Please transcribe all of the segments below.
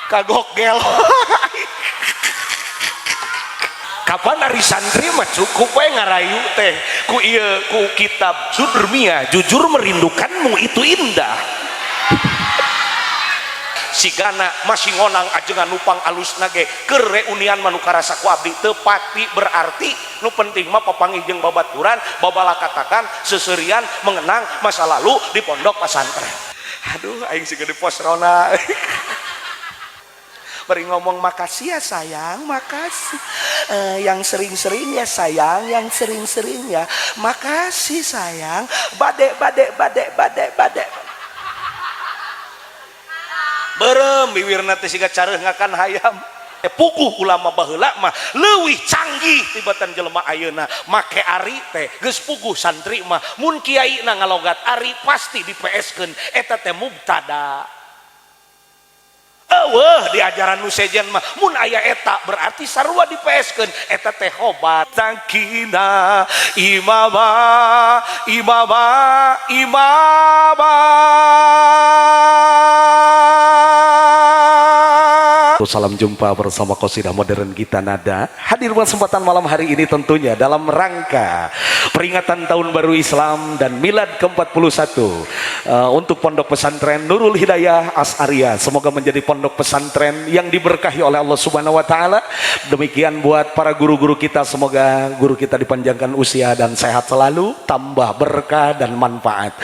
Kagok gel. Kapan ari santri mah cukup we ngarayu teh ku ieu ku kitab Jurmiyah, jujur merindukanmu itu indah. Sigana masih ngonang ajengan nupang alus nage keur reunian mah nu karasa ku abdi teu pati berarti nu penting mah papanggih jeung babaturan babalakatakan seserian mengenang masa lalu di pondok pesantren. Aduh aing siga di pos rona. Bari ngomong makasih ya sayang, makasih. Yang sering-sering ya sayang, yang sering-sering ya. Makasih sayang. Badek badek badek badek badek. Berem biwirna teh siga careuh ngakan hayam. Puguh ulama baheula mah leuwih canggih tibatan jelema ayeuna. Make ari teh geus puguh santri mah mun kiaina ngalogat ari pasti di PS-keun eta teh mubtada. Eueuh di ajaran nu sejen mah mun aya eta berarti sarua di PS-keun eta teh khobar. Tangkina imama imama imama. Salam jumpa bersama Qasidah Modern Gita Nada. Hadir kesempatan malam hari ini tentunya dalam rangka peringatan Tahun Baru Islam dan Milad ke-41 untuk Pondok Pesantren Nurul Hidayah As'ariyah. Semoga menjadi pondok pesantren yang diberkahi oleh Allah Subhanahu wa taala. Demikian buat para guru-guru kita, semoga guru kita dipanjangkan usia dan sehat selalu, tambah berkah dan manfaat.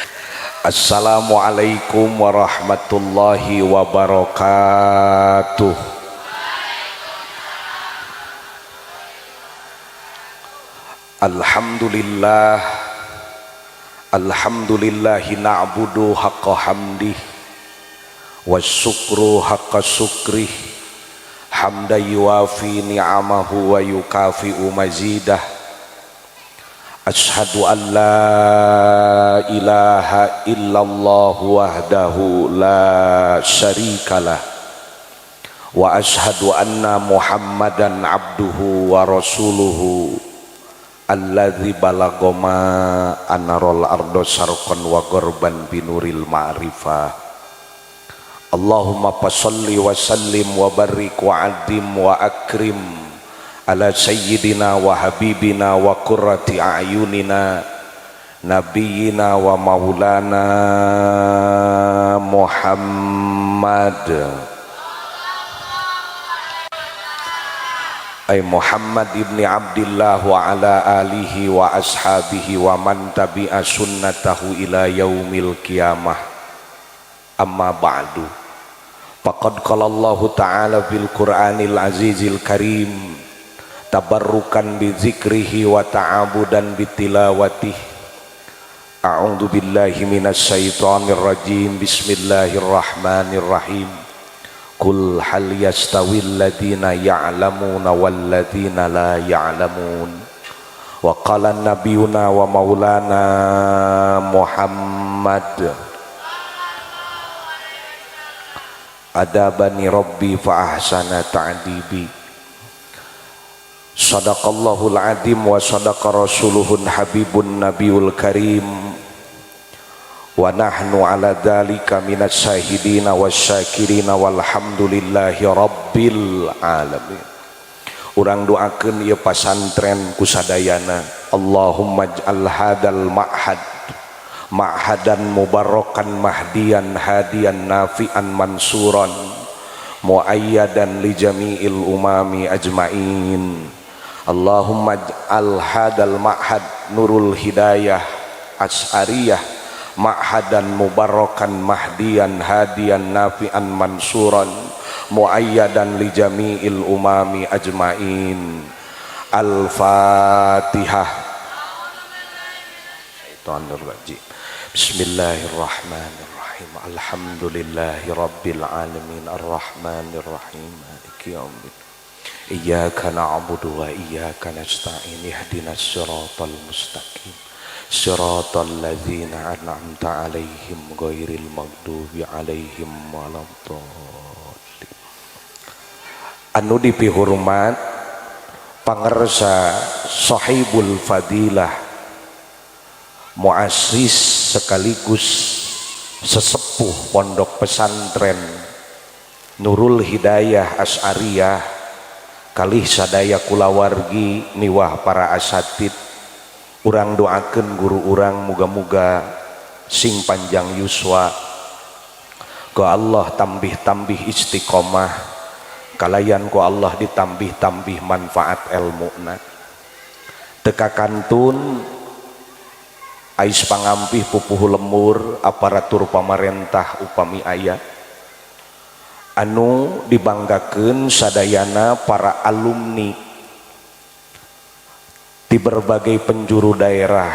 Assalamualaikum warahmatullahi wabarakatuh. Alhamdulillah, alhamdulillahi na'budu haqqa hamdih wasyukru haqqa syukrih hamda yuwafi ni'amahu wa yukafi'u mazidah. Ashhadu an la ilaha illallah wahdahu la syarikalah wa ashhadu anna muhammadan abduhu wa rasuluhu alladzi balagha ma anarol ardo syarqan wa gharban binuril ma'rifah. Allahumma fasholli wa sallim wa barik wa azim wa akrim ala sayyidina wa habibina wa qurrati a'yunina nabiyina wa maulana Muhammad ay Muhammad ibni Abdillah wa ala alihi wa ashabihi wa man tabi'a sunnatahu ila yaumil qiyamah. Amma ba'du. Faqad qala Allahu ta'ala fil Qur'anil azizil karim tabarrukan bi zikrihi wa ta'abudan bi tilawatih. A'udzu billahi minasy syaithanir rajim. Bismillahirrahmanirrahim. Qul hal yastawil ladzina ya'lamuna wal ladzina la ya'lamun. Wa qala nabiyuna wa maulana Muhammad adabani rabbi fa ahsana ta'dibi. Sadaqallahul azim wa sadaqa rasuluhun habibun nabiyul karim wa nahnu ala dzalika minasy syahidina wasyakirina walhamdulillahi rabbil alamin. Urang doakeun ieu pasantren kusadayana. Allahumma ij'al hadzal ma'had ma'hadan mubarakan mahdian hadian nafi'an mansuran muayyadan li jami'il umami ajmain. Allahumma ij'al hadzal ma'had nurul hidayah as'ariyah ma'hadan mubarakan mahdian hadian nafi'an mansuran muayyadan li jami'il umami ajmain. Al-Fatihah. Syaitanir rajim. Bismillahirrahmanirrahim. Alhamdulillahi rabbil alamin arrahmanir rahim maliki yaumiddin. Iyyaka na'budu wa iyyaka nasta'in ihdinas siratal mustaqim siratal ladzina an'amta 'alaihim ghairil maghdubi 'alaihim waladdallin. Anu dipihormat pangersa sahibul fadilah muassis sekaligus sesepuh pondok pesantren Nurul Hidayah Asy'ariyah kalih sadaya kulawargi miwah para asatid. Urang doakeun guru urang muga-muga sing panjang yuswa, ku Allah tambih-tambih istiqomah, kalayan ku Allah ditambih-tambih manfaat elmuna. Teka kantun ais pangampih pupuhu lemur aparatur pamarentah upami aya anu dibanggakeun sadayana para alumni di berbagai penjuru daerah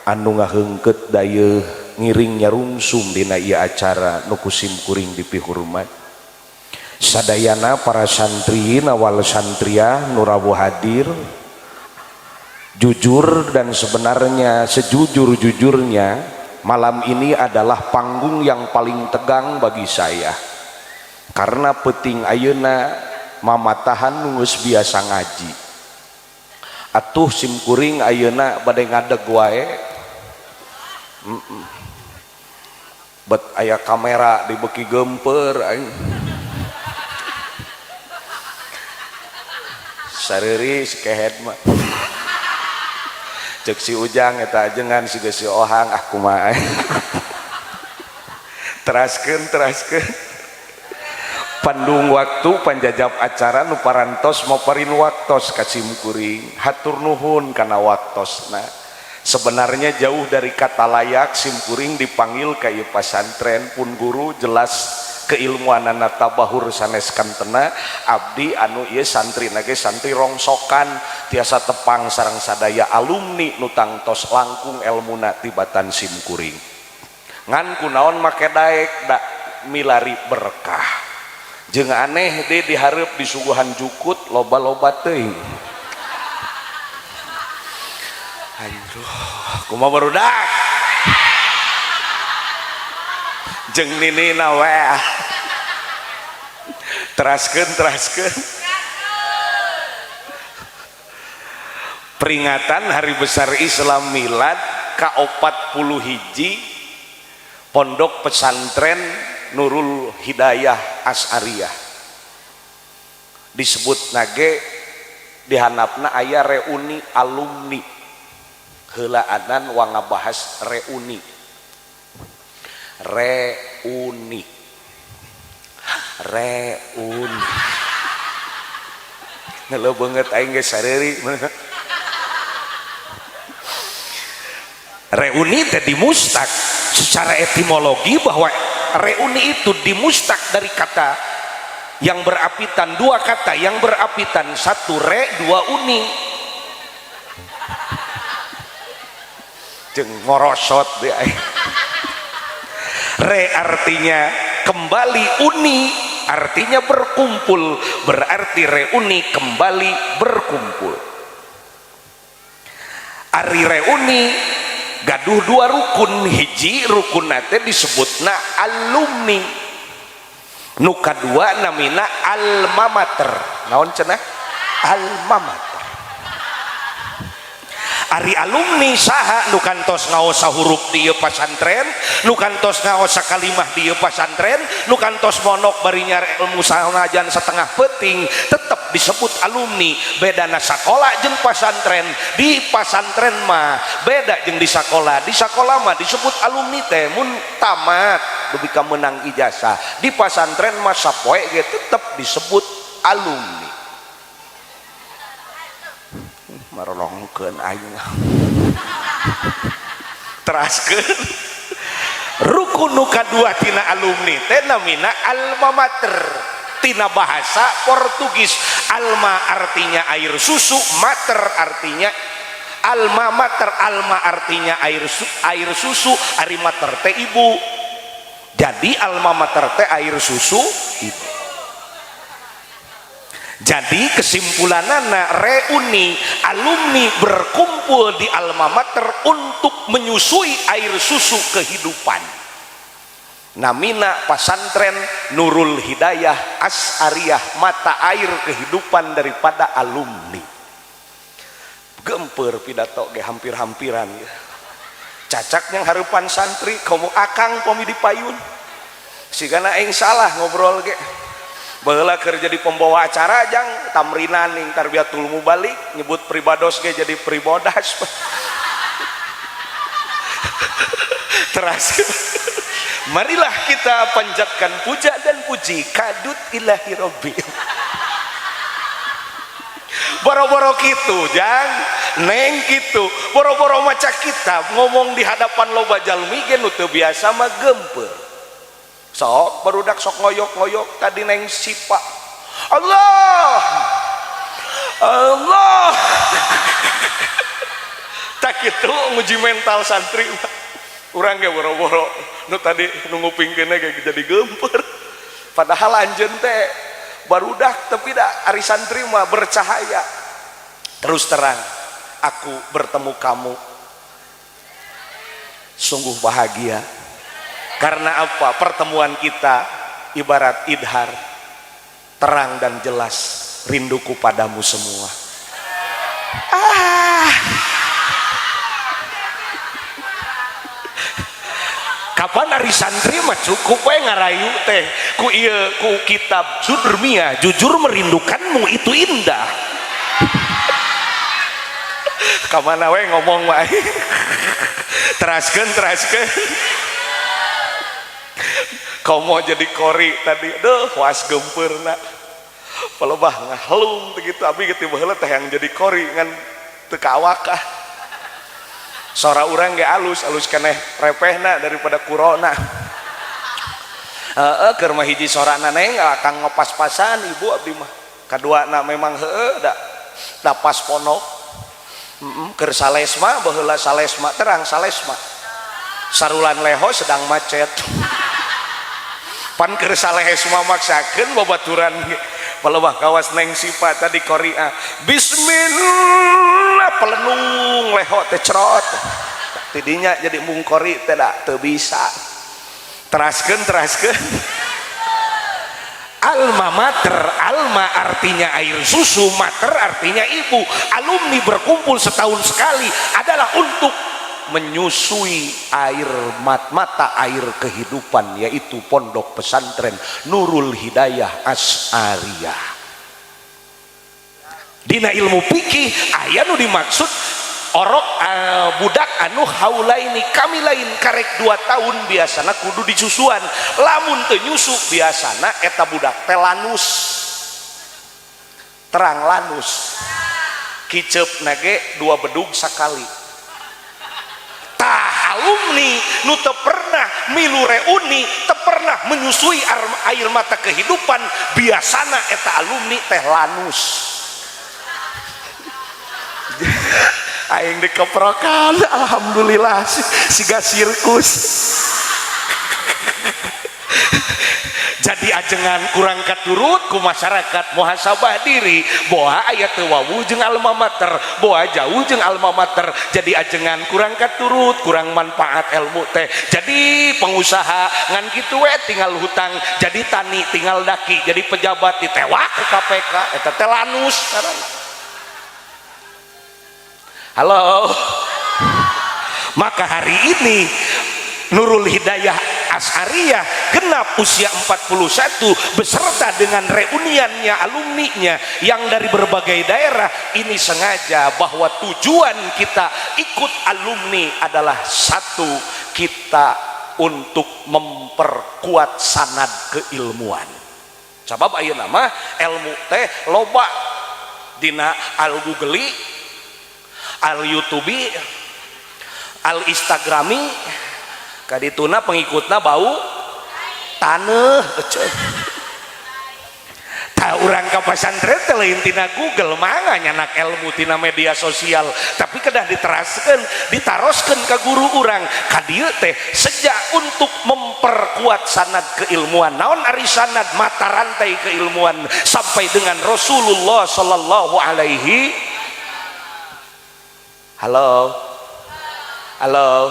anu ngaheungkeut dayeuh ngiring nyarungsum dina ieu acara nu ku simkuring dipihurmat. Sadayana para santri nawal santriah nu rawuh hadir, jujur dan sebenarnya sejujur-jujurnya malam ini adalah panggung yang paling tegang bagi saya, karena peuting ayeuna mamatahan nu geus biasa ngaji. Atuh simkuring ayeuna bade ngadeg wae, bet aya kamera dibeki geumpeur aing. Sareuris kehed mah. Cek si Ujang eta ajengan siga si Ohang ah kumaha. Teraskeun teraskeun. Pandung waktu panjajab acara nu parantos maparin waktos ka simkuring. Hatur nuhun kana waktosna. Sebenarnya jauh dari kata layak simkuring dipanggil ka ieu pasantren, pun guru jelas keilmuanana tabahur sanes kantena, abdi anu ieu santri nage santri rongsokan tiasa tepang sareng sadaya alumni nu tangtos langkung elmuna tibatan simkuring. Ngan kunaon make daek da milari berkah. Jeung aneh deui dihareup disuguhan jukut loba-loba teuing. Aduh, kumaha barudak? Jeung ninina we. Teraskeun teraskeun. Peringatan Hari Besar Islam Milad ka-41 Pondok Pesantren Nurul Hidayah Asy'ariyah disebut nage dihanapna aya reuni alumni. Heulaanan wa ngabahas reuni. Reuni. Reuni. Ngeuleuh beungeut aing geus sareuri. Reuni teh dimustaq secara etimologi bahwa reuni itu dimustaq dari kata yang berapitan, dua kata yang berapitan, satu re, dua uni. Jeung ngorosot deui aing. Re artinya kembali, uni artinya berkumpul, berarti reuni kembali berkumpul. Ari reuni gaduh dua rukun, hiji rukunna teh disebutna alumni, nu kadua namina alma mater. Naon cenah? Alma mater. Ari alumni saha nu kantos ngaos sahurup di ieu pasantren, nu kantos ngaos sakalimah di ieu pasantren, nu kantos monok bari nyare ilmu sanajan setengah peuting tetep disebut alumni. Bedana sakola jeung pasantren, di pasantren mah beda jeung di sakola. Di sakola mah disebut alumni teh mun tamat dugi ka meunang ijazah, di pasantren mah sapoe ge tetep disebut alumni. Marolongkeun aing. Teraskeun. Rukun nu kadua tina alumni teh namina alma mater. Tina bahasa Portugis alma artinya air susu, mater artinya alma mater, alma artinya air susu, ari mater teh ibu. Jadi alma mater teh air susu ibu. Jadi kesimpulanana reuni alumni berkumpul di alma mater untuk menyusui air susu kehidupan. Namina pasantren Nurul Hidayah Asy'ariyah, mata air kehidupan daripada alumni. Gemper pidato ge hampir-hampiran. Cacak yang harupan santri kamu akang pami di payun. Sigana aing salah ngobrol ge. Baheula keur jadi pembawa acara jang tamrinan ning tarbiyatul mubalik nyebut pribados ge jadi pribodas. Teras. Marilah kita panjatkan puja dan puji kadut ilahi robbi. Boro-boro kitu jang neng kitu boro-boro maca kitab ngomong di hadapan loba jalmi ge nu teu biasa mah geumpeur. Sok barudak sok ngoyok-ngoyok tadi neng sipa Allah Allah. Tak kitu nguji mental santri urang ge boro-boro nu tadi nu ngupingkeun ge jadi geumpeur. Padahal anjeun teh barudak tapi dah ari santri mah bercahaya. Terus terang aku bertemu kamu sungguh bahagia. Karena apa? Pertemuan kita ibarat idhar, terang dan jelas rinduku padamu semua. Ah. Kapan ari santri mah cukup we ngarayu teh ku ieu ku kitab Judurmia, jujur merindukanmu itu indah. Kamana we ngomong wae. Teraskeun teraskeun. Kau mau jadi kori tadi, duh was gempeurna. Palebah ngahlung teh kitu abi ge baheula teh yang jadi kori ngan teu kaawakah. Sora urang ge alus, alus keneh repehna daripada kurona. Heeh, keur mah hiji sorana neng akang ngepas-pasan ibu abdi mah. Kaduana memang heueuh da da pas ponok. Keur salesma baheula salesma terang salesma. Sarulan leho sedang macet. Pan keur salesma maksakeun babaturan palebah kawas neng sifat tadi qori'ah. Bismillah pelenung leho teh cerot. Tidinya jadi mungkori teh da teu bisa. Teraskeun teraskeun. Alma mater, alma artinya air susu, mater artinya ibu. Alumni berkumpul setahun sekali adalah untuk menyusui air mata air kehidupan, yaitu pondok pesantren Nurul Hidayah Asy'ariyah. Dina ilmu fikih aya nu dimaksud orok budak anu haulaini kamilain karek 2 tahun biasana kudu disusuan. Lamun teu nyusu biasana eta budak teh lanus. Terang lanus. Kicep nage 2 bedug sakali. Tah alumni nu teu pernah milu reuni, teu pernah menyusui air mata kehidupan, biasana eta alumni teh lanus. Aing dikeprokan, alhamdulillah siga sirkus. Jadi ajengan kurang katurut ku masyarakat muhasabah diri, boa aya teu wawuh jeung alma mater, boa jauh jeung alma mater. Jadi ajengan kurang katurut, kurang manfaat ilmu teh. Jadi pengusaha ngan kitu we tinggal hutang, jadi tani tinggal daki, jadi pejabat ditewak ku KPK, eta teh lanus. Halo. Maka hari ini Nurul Hidayah Asy'ariyah genap usia 41 beserta dengan reuniannya alumninya yang dari berbagai daerah ini sengaja bahwa tujuan kita ikut alumni adalah satu, kita untuk memperkuat sanad keilmuan. Sabab ayeuna mah ilmu teh loba dina al Google, al YouTube, al Instagrami, kadituna pengikutna bau taneuh. Tah urang ka pasantren teh lain tina Google mangga nyanak ilmu tina media sosial, tapi kedah diteraskeun, ditaroskeun ka guru urang. Ka dieu teh sejak untuk memperkuat sanad keilmuan. Naon ari sanad? Mata rantai keilmuan sampai dengan Rasulullah sallallahu alaihi. Halo. Halo.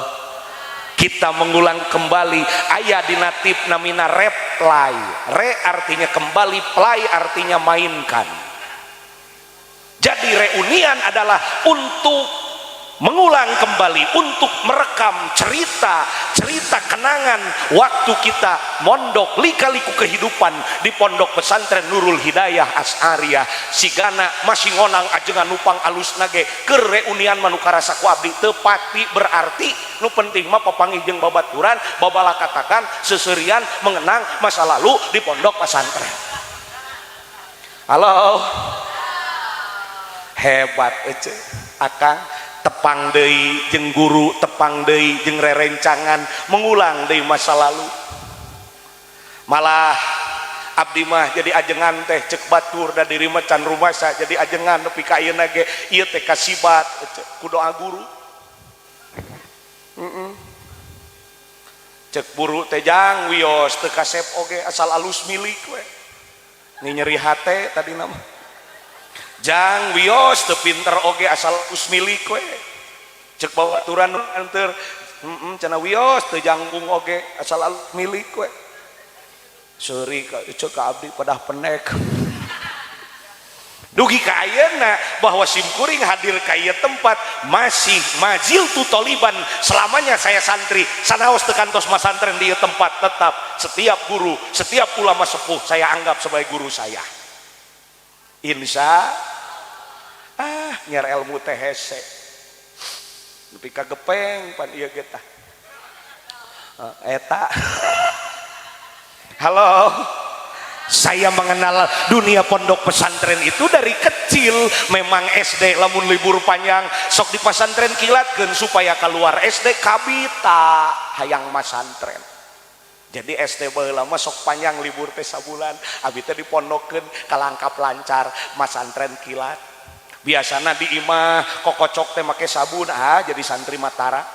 Kita mengulang kembali ayat dina tip namina reply. Re artinya kembali, play artinya mainkan. Jadi reunian adalah untuk mengulang kembali, untuk merekam cerita-cerita kenangan waktu kita mondok, lika-liku kehidupan di Pondok Pesantren Nurul Hidayah Asy'ariyah. Sigana masih ngonang ajengan nupang alus nage keur reunian mah nu karasa ku abdi teu pati berarti, nu penting mah papanggih jeung babaturan, babalakatakan, seserian, mengenang masa lalu di pondok pesantren. Halo, hebat ece akang tepang deui jeung guru, tepang deui jeung rerencangan, mengulang deui masa lalu. Malah abdi mah jadi ajengan teh cek batur da diri mah can rumasa jadi ajengan nepi ka ayeuna ge ieu teh kasibat ece ku doa guru. Cek buru teh jang wios teu kasep oge asal alus milik we. Ni nyeri hate tadi nama. Jang wios teu pinter oge asal alus milik we. Cek babaturan anteur cenah wios teu jangkung oge asal alus milik we. Seuri ka cek ka abdi padah penek. Dugi ka ayeuna bahwa simkuring hadir ka ieu tempat masih maziltu toliban, selamanya saya santri, sanaos teu kantos masantren di ieu tempat, tetap setiap guru, setiap ulama sepuh saya anggap sebagai guru saya. Insya nyiar ilmu teh hese nepi ka gepeng pan ieu ge tah. Eta halo, saya mengenal dunia pondok pesantren itu dari kecil. Memang SD lamun libur panjang sok di pesantren kilatkeun supaya keluar SD kabita hayang masantren. Jadi SD baheula mah sok panjang libur teh sabulan, abi teh dipondokeun kalangkap lancar masantren kilat. Biasana di imah kokocok teh make sabun, jadi santri matara.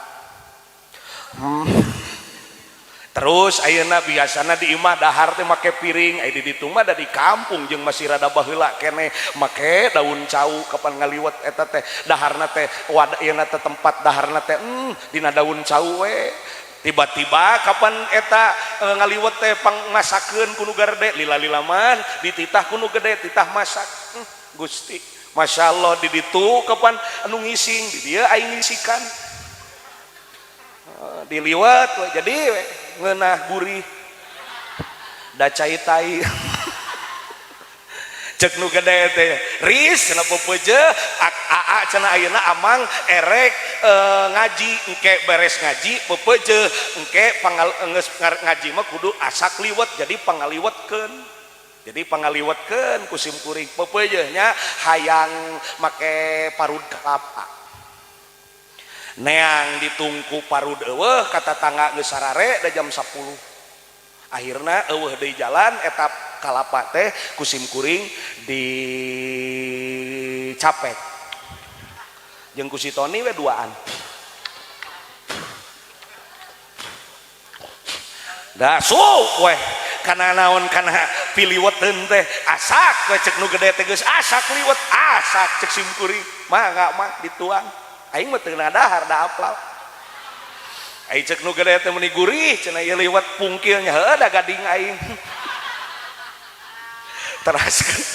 Terus ayeuna biasana di imah dahar teh make piring, aya di ditu mah da di kampung jeung masih rada baheula keneh make daun cau kapan ngaliwet eta teh daharna teh wadah ayeuna teh tempat daharna teh dina daun cau we. Tiba-tiba kapan eta ngaliwet teh pangmasakeun ku nu garede lila-lila man dititah ku nu gede titah masak. Gusti, Masya Allah di ditu kapan anu ngising di dieu aing ngisikan. Diliwet we, jadi we, ngeunah gurih da cai tai. Cek nu gede teh ris cenah pepeje aa cenah ayeuna amang erek ngaji engke beres ngaji pepeje engke pangal geus ngaji mah kudu asak liwet jadi pangaliwetkeun, jadi pangaliwetkeun ku sim kuring pepeje nya hayang make parud kelapa neang ditungku parud eueuh ka tatangga geus sarare da jam 10 akhirna eueuh deui jalan eta kalapa teh ku sim kuring dicapek jeung ku si Tony we duaan. Da su weh kana naon kana piliweteun teh asak we cek nu gede teh geus asak liwet asak cek sim kuring mangga mah dituang aing mah teu dahar da apal. Aing cek nu gede teh meuni gurih cenah ieu liwet pungkilnya heuh da gading aing. Teraskeun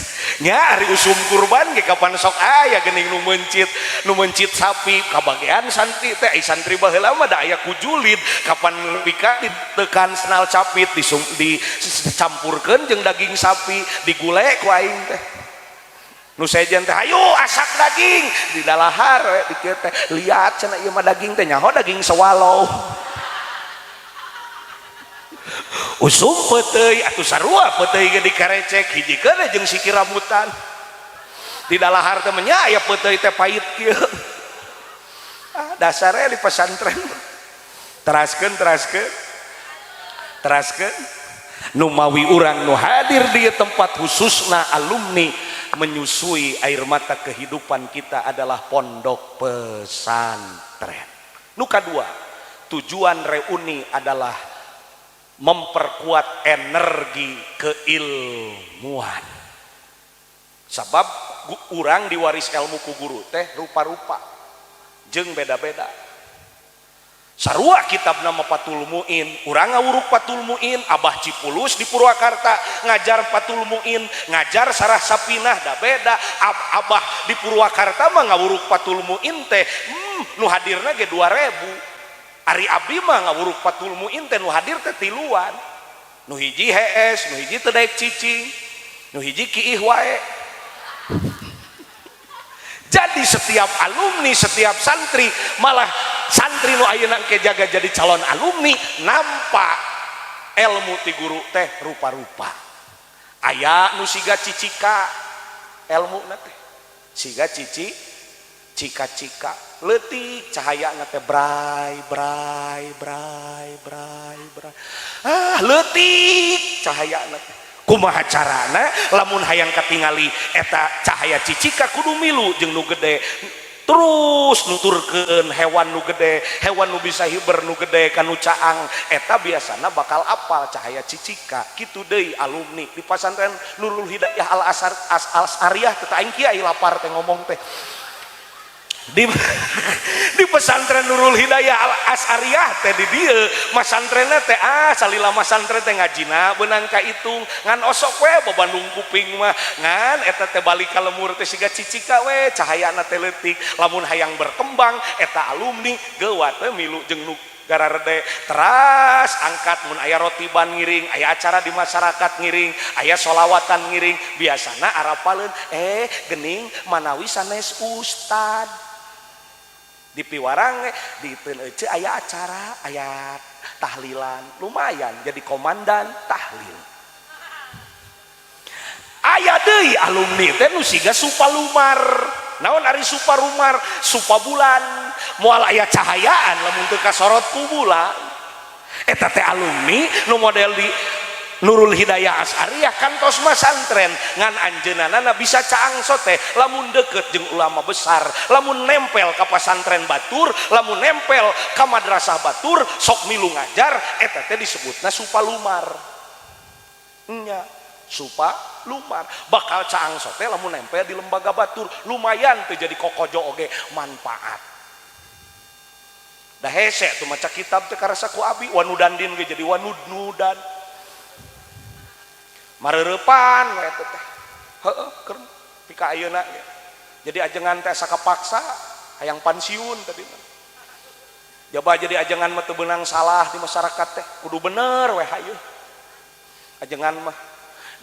nya ari usum kurban ge kapan sok aya geuning nu mencit sapi kabagean santri teh ai santri baheula mah da aya ku julid kapan pika ditekan senal capit dicampurkeun jeung daging sapi digule ku aing teh. Nu sejen teh ayo asak daging di dalahar we dikieu teh liat cenah ieu mah daging teh nyaho daging sewalow. Usum peuteuy atuh sarua peuteuy ge dikarecek hijikeun jeung siki rambutan. Di dalahar teh nya aya peuteuy teh pait kieu. Dasarnya di pesantren. Teraskeun teraskeun. Teraskeun. Nu mawi urang nu hadir di tempat khususna alumni menyusui air mata kehidupan kita adalah pondok pesantren. Nu kadua, tujuan reuni adalah memperkuat energi keilmuan. Sabab urang diwaris ilmu ku guru teh rupa-rupa jeung beda-beda. Sarua kitab nama Fathul Muin, urang ngawuruk Fathul Muin, Abah Cipulus di Purwakarta ngajar Fathul Muin, ngajar Sarah Sapinah da beda. Abah di Purwakarta mah ngawuruk Fathul Muin teh nu hadirna ge 2000. Ari abdi mah ngawuruk Fathul Muin teh nu hadir teh tiluan. Nu hiji hees, nu hiji teu daek cicing, nu hiji kiih wae. Jadi setiap alumni, setiap santri, malah santri nu ayeuna ke jaga jadi calon alumni nampak ilmu ti guru teh rupa-rupa. Aya nu siga cicika ilmu teh, siga cici cika-cika leutik cahayana teh bray bray bray bray bray, ah leutik cahayana teh. Kumaha carana lamun hayang katingali eta cahaya cicika kudu milu jeung nu gede, terus nuturkeun hewan nu gede, hewan nu bisa hiber nu gede kanu caang eta biasana bakal apal cahaya cicika. Kitu deui alumni di pasantren Nurul Hidayah Al Asar Al Asariyah teh aing kiai lapar teh ngomong teh di pesantren Nurul Hidayah Al Asariyah teh di dieu masantrenna teh ah salila masantren teh ngajina beunang kahitung ngan osok we babandung kuping mah ngan eta teh balik ka lemur teh siga cicika we cahayana teh leutik. Lamun hayang berkembang eta alumni geuwat we milu jeung nu gararede teras angkat mun aya rotiban ngiring, aya acara di masyarakat ngiring, aya solawatan ngiring, biasana arapaleun gening manawi sanes ustad di piwarang di Teun Ece aya acara aya tahlilan lumayan jadi komandan tahlil. Aya deui alumni teh nu siga supalumar. Naon ari suparumar? Supabulan moal aya cahayaan lamun teu kasorot ku bulan. Eta teh alumni nu model di Nurul Hidayah Asariyah kantos masantren ngan anjeunana bisa caang sote lamun deket jeung ulama besar, lamun nempel ka pasantren batur, lamun nempel ka madrasah batur sok milu ngajar eta teh disebutna supalumar. Nya supalumar bakal caang sote lamun nempel di lembaga batur lumayan teh jadi kokojo oge manfaat. Da hese tuh maca kitab teh karasa ku abi wanudandin ge jadi wanudnudan. Mareurepan we teh heueuh keur pika ayeuna ge. Jadi ajengan teh sakapaksa hayang pensiun tadi mah. Jaba jadi ajengan mah teu beunang salah di masyarakat teh kudu bener we hayu. Ajengan mah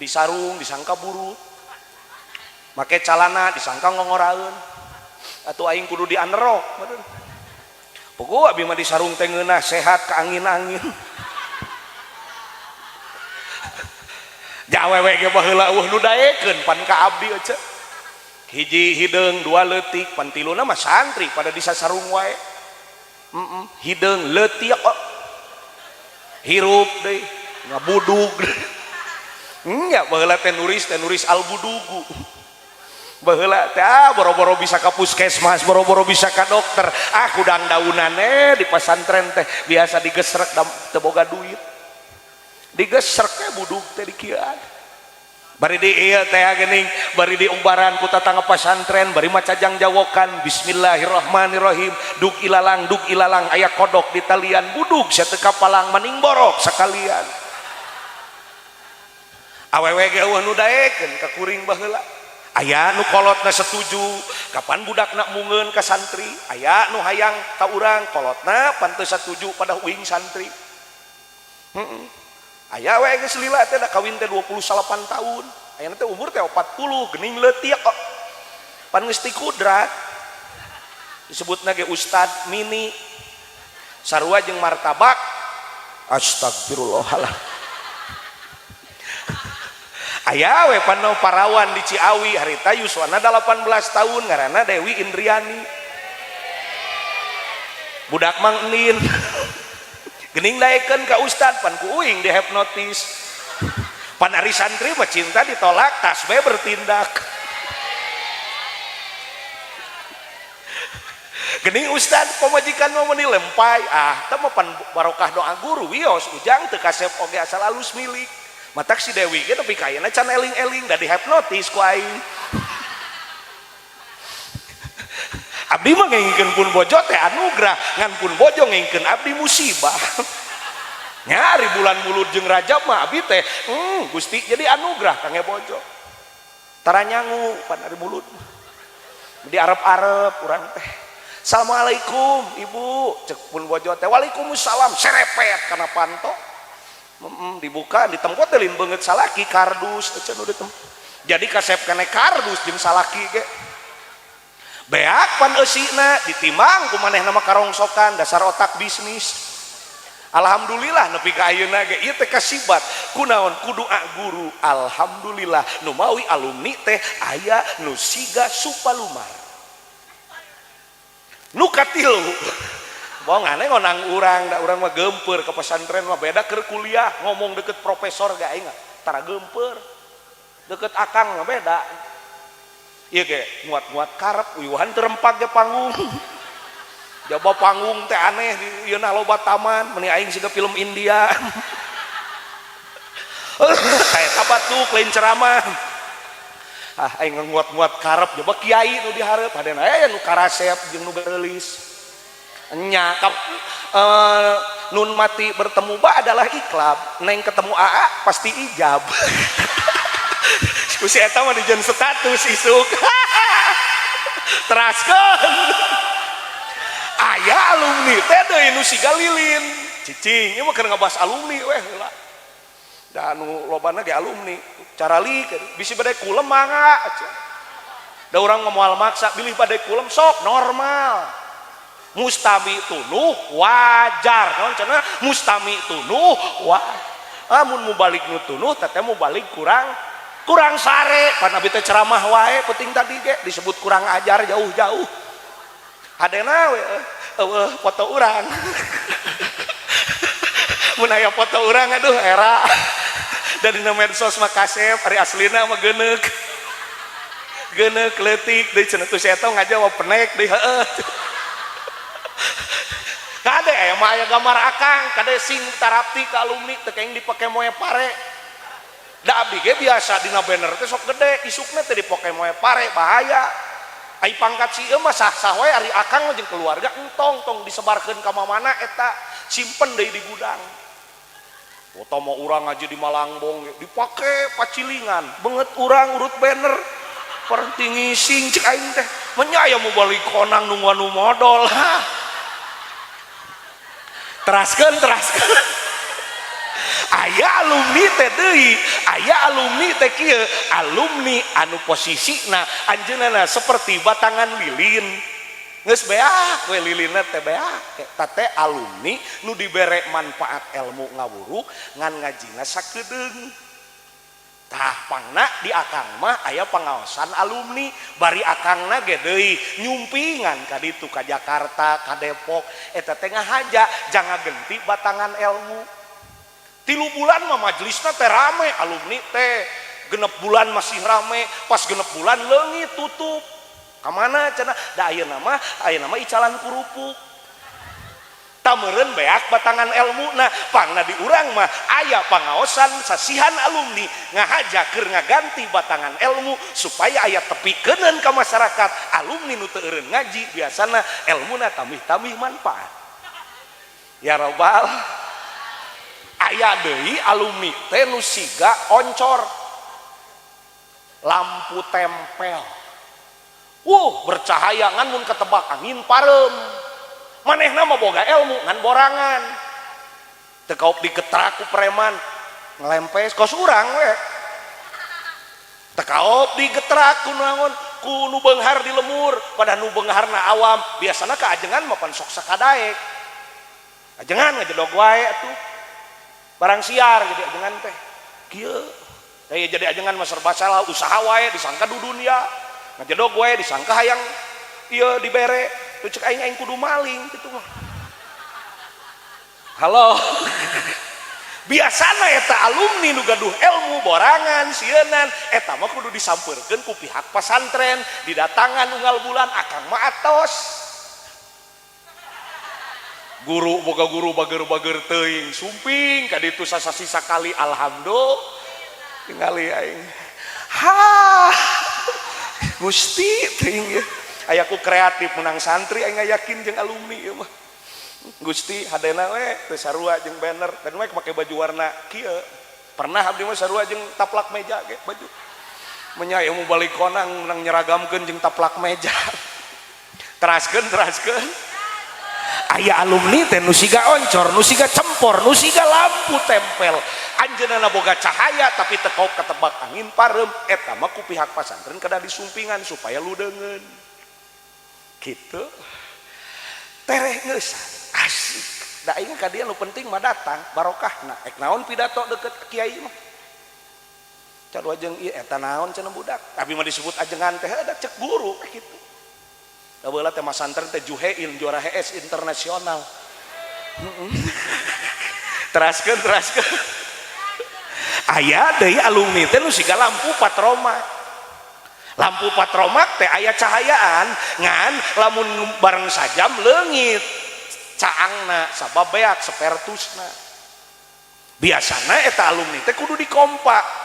disarung disangka burut, make calana disangka ngongoraeun, atuh aing kudu dianerok meureun. Pogo abi mah disarung teh ngeunah sehat ka angin-angin. Awewe ge baheula eueuh nu daekeun pan ka abdi euceu. Hiji hideung dua leutik pan tiluna mah santri pada disasarung wae. Hideung leutik kok. Hirup deui ngabudug. Nya baheula teh nuris albudugu. Baheula teh ah boro-boro bisa ka puskesmas, boro-boro bisa ka dokter. Ah kudang daunane di pasantren teh biasa digesrek teu boga duit. Digesrek teh budug teh dikieuan. Bari di ieu teh geuning, bari di umbaran ku tatangga pasantren, bari maca jangjawokan bismillahirrahmanirrahim, dug ilalang aya kodok di talian budug sia teu kapalang maning borok sakalian. Awewe ge eueuh nu daekeun ka kuring baheula. Aya nu kolotna setuju, kapan budakna mungeun ka santri, aya nu hayang ka urang kolotna pan teu satuju pada uing santri. Aya we geus lila teh da kawin teh 28 tahun. Ayeuna teh umur teh 40 geuning leutik kok. Pan geus ti kudrat. Disebutna ge ustad mini. Sarua jeung martabak. Astagfirullahaladzim. Aya we pan parawan di Ciawi harita yuswana 18 tahun ngaranna Dewi Indriani. Budak mang enin. Gening daekeun ka ustad pan ku uing dihipnotis. Pan ari santri mah cinta ditolak tas we bertindak. Gening ustad pamajikan mah meuni lempai ah teh mah pan barokah doa guru wios ujang teu kasep oge asal alus milik. Matak si Dewi ge nepi ka ayeuna can eling-eling da dihipnotis ku aing. Abdi mah ngengkeun pun bojo teh anugerah, ngan pun bojo ngengkeun abdi musibah. Nyari bulan Mulud jeung Rajab mah abdi teh Gusti jadi anugerah kangge bojo. Tara nyangu pan ari Mulud. Di arep-arep urang teh. Assalamualaikum ibu, cek pun bojo teh, waalaikumsalam, serepet kana panto. Dibuka ditempo teh lain beungeut salaki, kardus cenah nu ditempo. Jadi kasep kene kardus jeung salaki ge. Beak pan eusina ditimbang ku manehna mah karongsokan dasar otak bisnis. Alhamdulillah nepi ka ayeuna ge ieu teh kasibat kunaon ku doa guru. Alhamdulillah nu mawi alumni teh aya nu siga supalumar. Nu katilu bohong aneh ngonang urang, da urang mah geumpeur ke pesantren mah beda keur kuliah, ngomong deket profesor ge aing tara geumpeur, deket akang mah beda. Ieu ge nguat-nguat karep uyuhan teu rempak ge panggung. Jaba panggung teh aneh di ieu na loba taman, meni aing siga film India. Kayak batuk lain ceramah. Ah aing nguat-nguat karep jaba kiai nu dihareup, hadena aya nu karasep jeung nu geulis. Nya kap, nun mati bertemu ba adalah iklab, neng ketemu aa pasti ijab. Ku si eta mah dijieun status isuk. Teraskeun. Aya alumni teh deui nu siga lilin. Cicing, ieu mah keur ngabahas alumni weh heula. Da anu lobana ge alumni. Caralik bisi bade kulem mangga. Da urang mah moal maksa bilih bade kulem sok normal. Mustami tunuh wajar. Naon cenah mustami tunuh wa. Amun mubalik nu tunuh teh mubalik kurang kurang sare. Pan abi teh ceramah wae penting tadi ge disebut kurang ajar jauh-jauh. Hadena we eueuh foto urang. Mun aya foto urang aduh era. Da dina medsos mah kasep, ari aslina mah geuneuk. Geuneuk leutik deui cenah tuh si eta ngajawab penek deui heueuh. Kade aya mah aya gambar akang, kade sing tarapti ka alumni teu kenging dipake moe pare. Da abdi ge biasa dina banner teh sok gede, isukna teh dipake moe pare bahaya. Ai pangkat si ieu mah sah-sah wae ari akang mah jeung keluarga entong tong disebarkeun ka mamana eta simpen deui di gudang. Foto mah urang ngaji di Malangbong dipake pacilingan, beungeut urang urut banner. Perti ngising cek aing teh. Menya aya mubalik konang nungguan nu modol. Teraskeun teraskeun. Aya alumni teh deui, aya alumni teh kieu, alumni anu posisina anjeunna seperti batangan lilin. Geus beak we lilinna teh beak. Eta teh alumni nu dibere manfaat ilmu ngawuruk ngan ngajina sakedeung. Tah pangna di akang mah aya pengawasan alumni, bari akangna ge deui nyumpingan ka ditu ka Jakarta, ka Depok, eta teh ngahaja jangan genti batangan ilmu. 3 bulan mah majelisna teh rame, alumni teh 6 bulan masih rame, pas 6 bulan leungit tutup. Ka mana cenah? Da ayeuna mah icalan kerupuk. Tameureun beak batangan ilmu nah pangna di urang mah aya pangaosan sasihan alumni ngahaja keur ngaganti batangan ilmu supaya aya tepikeun ka masyarakat. Alumni nu teu eureun ngaji biasana ilmuna tambih-tambih manfaat. Ya robbal. Aya deui alumni teh nu siga oncor lampu tempel. Wuh, bercahaya ngan mun ketebak angin pareum. Manehna mah boga ilmu ngan borangan. Teu kaop digetrak ku preman ngelempes kos urang we. Teu kaop digetrak ku naon ku nu beunghar di lemur, pada nu beungharna awam biasana ka ajengan mah pan sok sakadaek. Ajengan ngajedog wae atuh. Barang siar jadi ajengan teh. Kieu. Daya jadi ajengan mah serba salah, usaha wae disangka du dunia. Ngajedog wae disangka hayang ieu dibere. Tuh cek aing aing kudu maling gitu mah. Halo. Biasana eta alumni nu gaduh ilmu borangan sieunan eta mah kudu disampeurkeun ku pihak pasantren, didatangan unggal bulan akang mah atos. Guru boga guru bager-bager teuing sumping ka ditu sasasi sakali alhamdulillah tingali aing. Ha. Gusti teuing ieu. Aya ku kreatif menang santri aing yakin jeung alumni ieu mah. Gusti hadena we teu sarua jeung banner dan we make baju warna kieu. Pernah abdi mah sarua jeung taplak meja ge baju. Menya ieu mu balik konang menang nyeragamkeun jeung taplak meja. Teraskeun teraskeun. Aya alumni teh nu siga oncor, nu siga cempor, nu siga lampu tempel. Anjeunna boga cahaya tapi teu ketebak angin pareum. Eta mah ku pihak pasantren kedah disumpingan supaya ludeungeun. Gitu. Tereh geus asik. Da aing ka dieu nu penting mah datang barokahna. Ek naon pidato deket kiai mah. Sarua jeung ieu eta naon cenah budak. Tapi mah disebut ajengan teh da cek guru kitu. Da baheula teh masantren teh Juhein juara HS internasional. Teraskeun teraskeun. Aya deui alumni teh nu siga lampu patroma. Lampu patromak teh aya cahayaan ngan lamun bareng sajam leungit caangna sabab beak sepertusna. Biasana eta alumni teh kudu dikompak.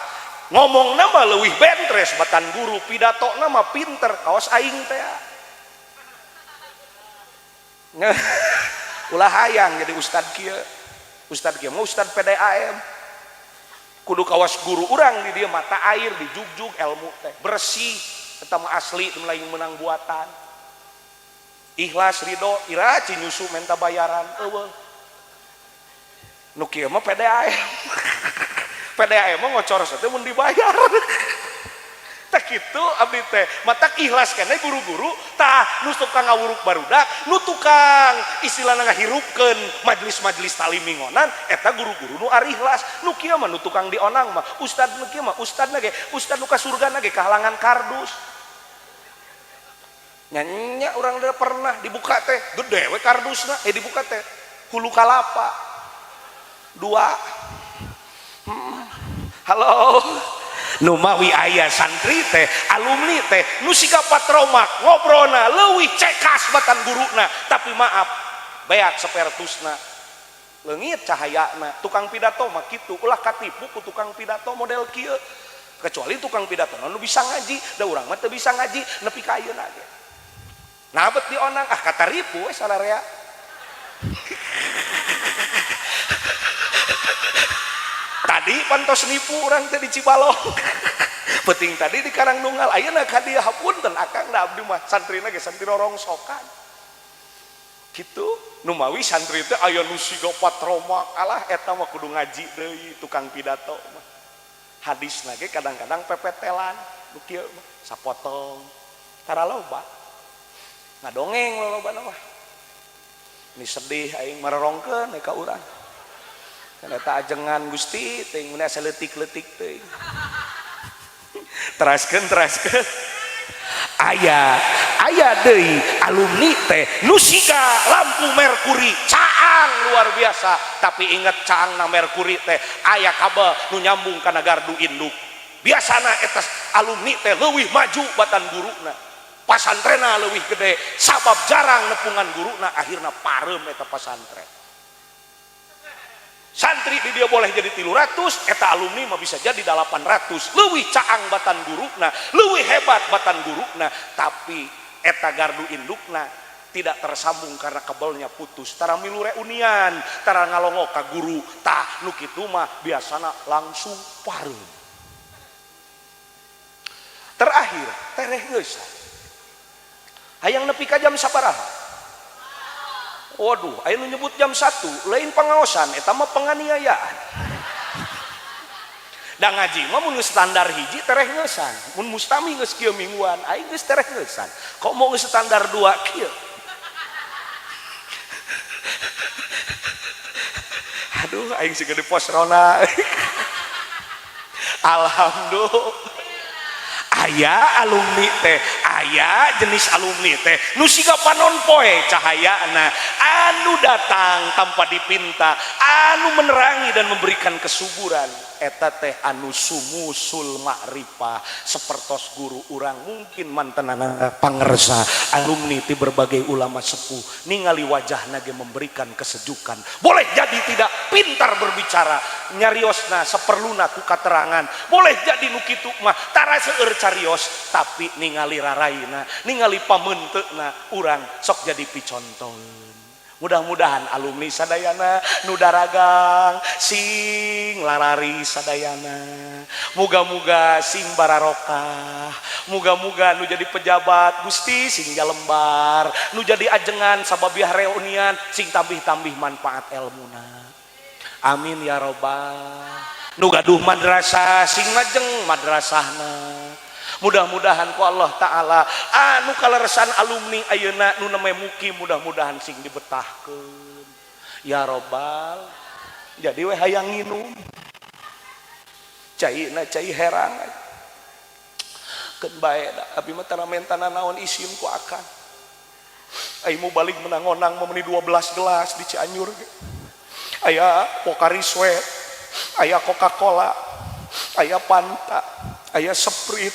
Ngomongna mah leuwih bentres batan guru, pidatona mah pinter kaos aing teh. Ulah hayang jadi ustad kieu. Ustad kieu mah ustad PDAM. Kudu kawas guru urang di dieu mata air dijugjug ilmu teh bersih eta mah asli lain menang buatan. Ikhlas ridho ira cinyusu menta bayaran eueuh. Nu kieu mah PDAM. PDAM mah ngocor teh mun dibayar. Tah kitu abdi teh matak ikhlas keneh guru-guru tah nu tukang ngawuruk barudak nu tukang istilahna ngahirupkeun majelis-majelis talim mingonan eta guru-guru nu arikhlas. Nu kieu mah nu tukang dionang mah ustad nu kieu mah ustadna ge ustad nu ka surgana ge kahalangan kardus. Nya urang udah pernah dibuka teh gede we kardusna dibuka teh hulu kalapa dua. Halo nu mawi aya santri teh alumni teh nu siga patromak ngobrolna leuwih cekas batan guruna tapi maaf beak sepertusna leungit cahayana. Tukang pidato mah kitu ulah katipu ku tukang pidato model kieu kecuali tukang pidato nu bisa ngaji da urang mah teu bisa ngaji nepi ka ayeuna ge nabet dionang ah kataripu we sararea. Tadi pantos nipu urang teh di Cibalong. Penting tadi di Karangnunggal ayeuna ka dieu hapunten akang da abdi mah santrina ge santri rorongsokan. Kitu nu mawi santri teh aya nu siga patromak alah eta mah kudu ngaji deui tukang pidato mah. Hadisna ge kadang-kadang pepetelan nu kieu mah sapotong tara loba. Ngadongeng lolobana mah. Ini sedih aing marorongkeun ka urang. Eta ajengan Gusti teuing mun asa leutik-leutik teuing. Teraskeun teraskeun. Aya aya deui alumni teh nu siga lampu merkuri caang luar biasa tapi inget caangna merkuri teh aya kabel nu nyambung kana gardu induk. Biasana eta alumni teh leuwih maju batan guruna. Pasantrena leuwih gede sabab jarang nepungan guruna akhirna pareum eta pasantren. Santri di dia boleh jadi 300, eta alumni mah bisa jadi 800. Leuwih caang batan guruna, leuwih hebat batan guruna, tapi eta gardu indukna tidak tersambung karena kabelnya putus. Tara milu reunian, tara ngalongok ka guru, tah nu kitu mah biasana langsung pareum. Terakhir, tereh geus. Hayang nepi ka jam sabaraha? Waduh, aya nu nyebut jam 1, lain pengaosan, eta mah penganiayaan. Da ngaji mah mun geus standar hiji tereh ngeusan, mun mustami geus kieu mingguan, aing geus tereh ngeusan. Kok mau geus standar 2 kieu? Aduh, aing siga di pos rona. Alhamdulillah. Aya alumni teh, aya jenis alumni teh nu siga panon poe cahayana anu datang tanpa dipinta, anu menerangi dan memberikan kesuburan. Eta teh anu sumusul ma'rifah sepertos guru urang mungkin mantenana pangersa alumni ti berbagai ulama sepuh ningali wajahna ge memberikan kesejukan. Boleh jadi tidak pintar berbicara bicara nyariosna seperluna ku katerangan. Boleh jadi nu kitu mah tara seueur carios tapi ningali raraina, ningali pamenteuna urang sok jadi picontoeun. Mudah-mudahan alumni sadayana nu daragang sing larari sadayana, muga-muga sing bararokah, muga-muga nu jadi pejabat Gusti sing jalembar, nu jadi ajengan sababiah reunian sing tambih-tambih manfaat elmuna. Amin ya robbal. Nu gaduh madrasah sing majeng madrasahna. Mudah-mudahan ku Allah Ta'ala anu kaleresan alumni ayeuna nu namanya mukim mudah-mudahan sing dibetahkeun ya robbal. Jadi we hayang nginum caina cai herang keun bae da abi mah tara mentana naon isin ku akang. Ai mu balik menang-onang mah meuni 12 gelas di Cianjur ge. Aya Pocari Sweat, aya Coca-Cola, aya Fanta, aya Sprite,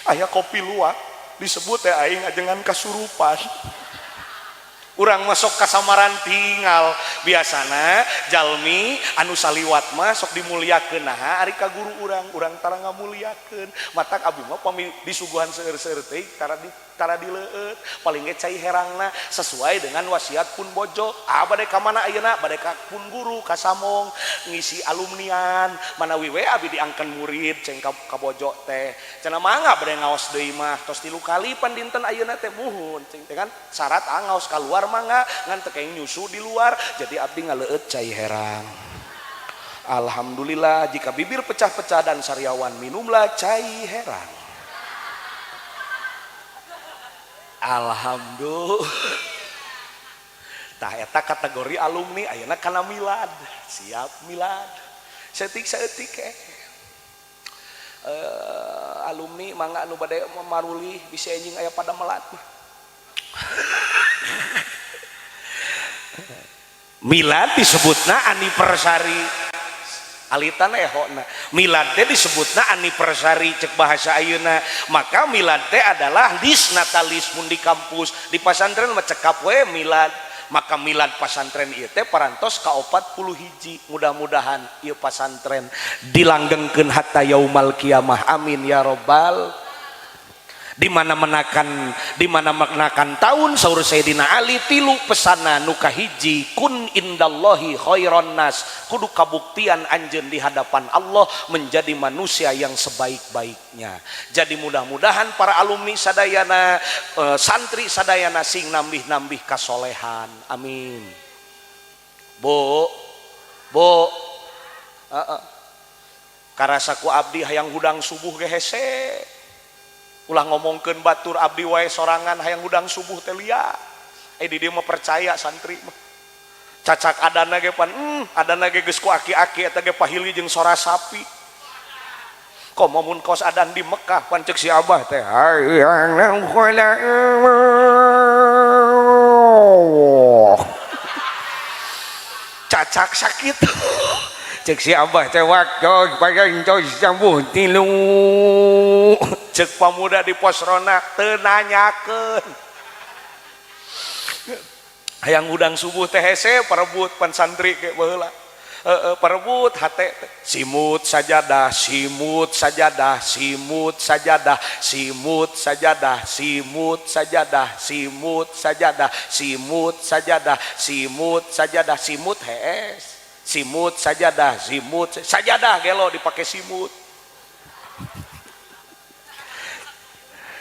aya kopi luwak, disebut teh aing ajengan kasurupan. Urang masuk kasamaran tinggal biasana jalmi anu saliwat mah sok dimuliakeun naha ari ka guru urang, urang tara ngamuliakeun. Matak abdi mah pami disuguhan seueur-seueur teh tara dileueut, paling ge cai herangna sesuai dengan wasiat pun bojo. Ah bade ka mana ayeuna? Bade ka pun guru ka Samong ngisi alumnian, manawi we abi diangken murid ceng ka bojo teh. Cenah mangga bade ngaos deui mah tos 3 kali pan dinten ayeuna teh muhun ceng teh kan syarat ngaos kaluar mangga ngan teu kenging nyusu di luar, jadi abdi ngaleueut cai herang. Alhamdulillah jika bibir pecah-pecah dan sariawan minumlah cai herang. Alhamdulillah. Tah eta kategori alumni ayeuna kana milad, siap milad. Saeutik-saeutik alumni mangga anu bade marulih bisi anjing aya pada melat mah. Milad disebutna anniversary. Alitan ehona. Milad teh disebutna anniversary cek bahasa ayeuna. Maka milad teh adalah dis natalis mun di kampus, di pasantren mah cekap we milad. Maka milad pasantren ieu teh parantos ka 41. Mudah-mudahan ieu pasantren dilanggengkeun hatta yaumal kiamah. Amin ya robbal. Di mana menakan tahun saur Sayyidina Ali tilu pesana nu kahiji kun indallahi khairon nas, kudu kabuktian anjeun di hadapan Allah menjadi manusia yang sebaik-baiknya. Jadi mudah-mudahan para alumni sadayana, santri sadayana sing nambih-nambih kasolehan. Amin. Bu, bu, karasa ku abdi hayang hudang subuh ge hese. Ulah ngomongkeun batur abdi wae sorangan hayang hudang subuh teh lia. Di dieu mah percaya santri mah. Cacak adana ge pan, adana ge geus ku aki-aki eta ge pahili jeung sora sapi. Komo mun kos adan di Mekah pan ceuk si Abah teh hayang cacak sakit. Cek si Abah teh waktu pagang tos sambuh tilu. Cek pamuda di pos rona teu nanyakeun. Hayang hudang subuh teh hese parebut pan santri ge baheula. Parebut hate teh. Simut sajadah, simut sajadah, simut sajadah, simut sajadah, simut sajadah, simut sajadah, simut sajadah, simut sajadah, simut hees. Simut sajadah, simut sajadah gelo dipake simut.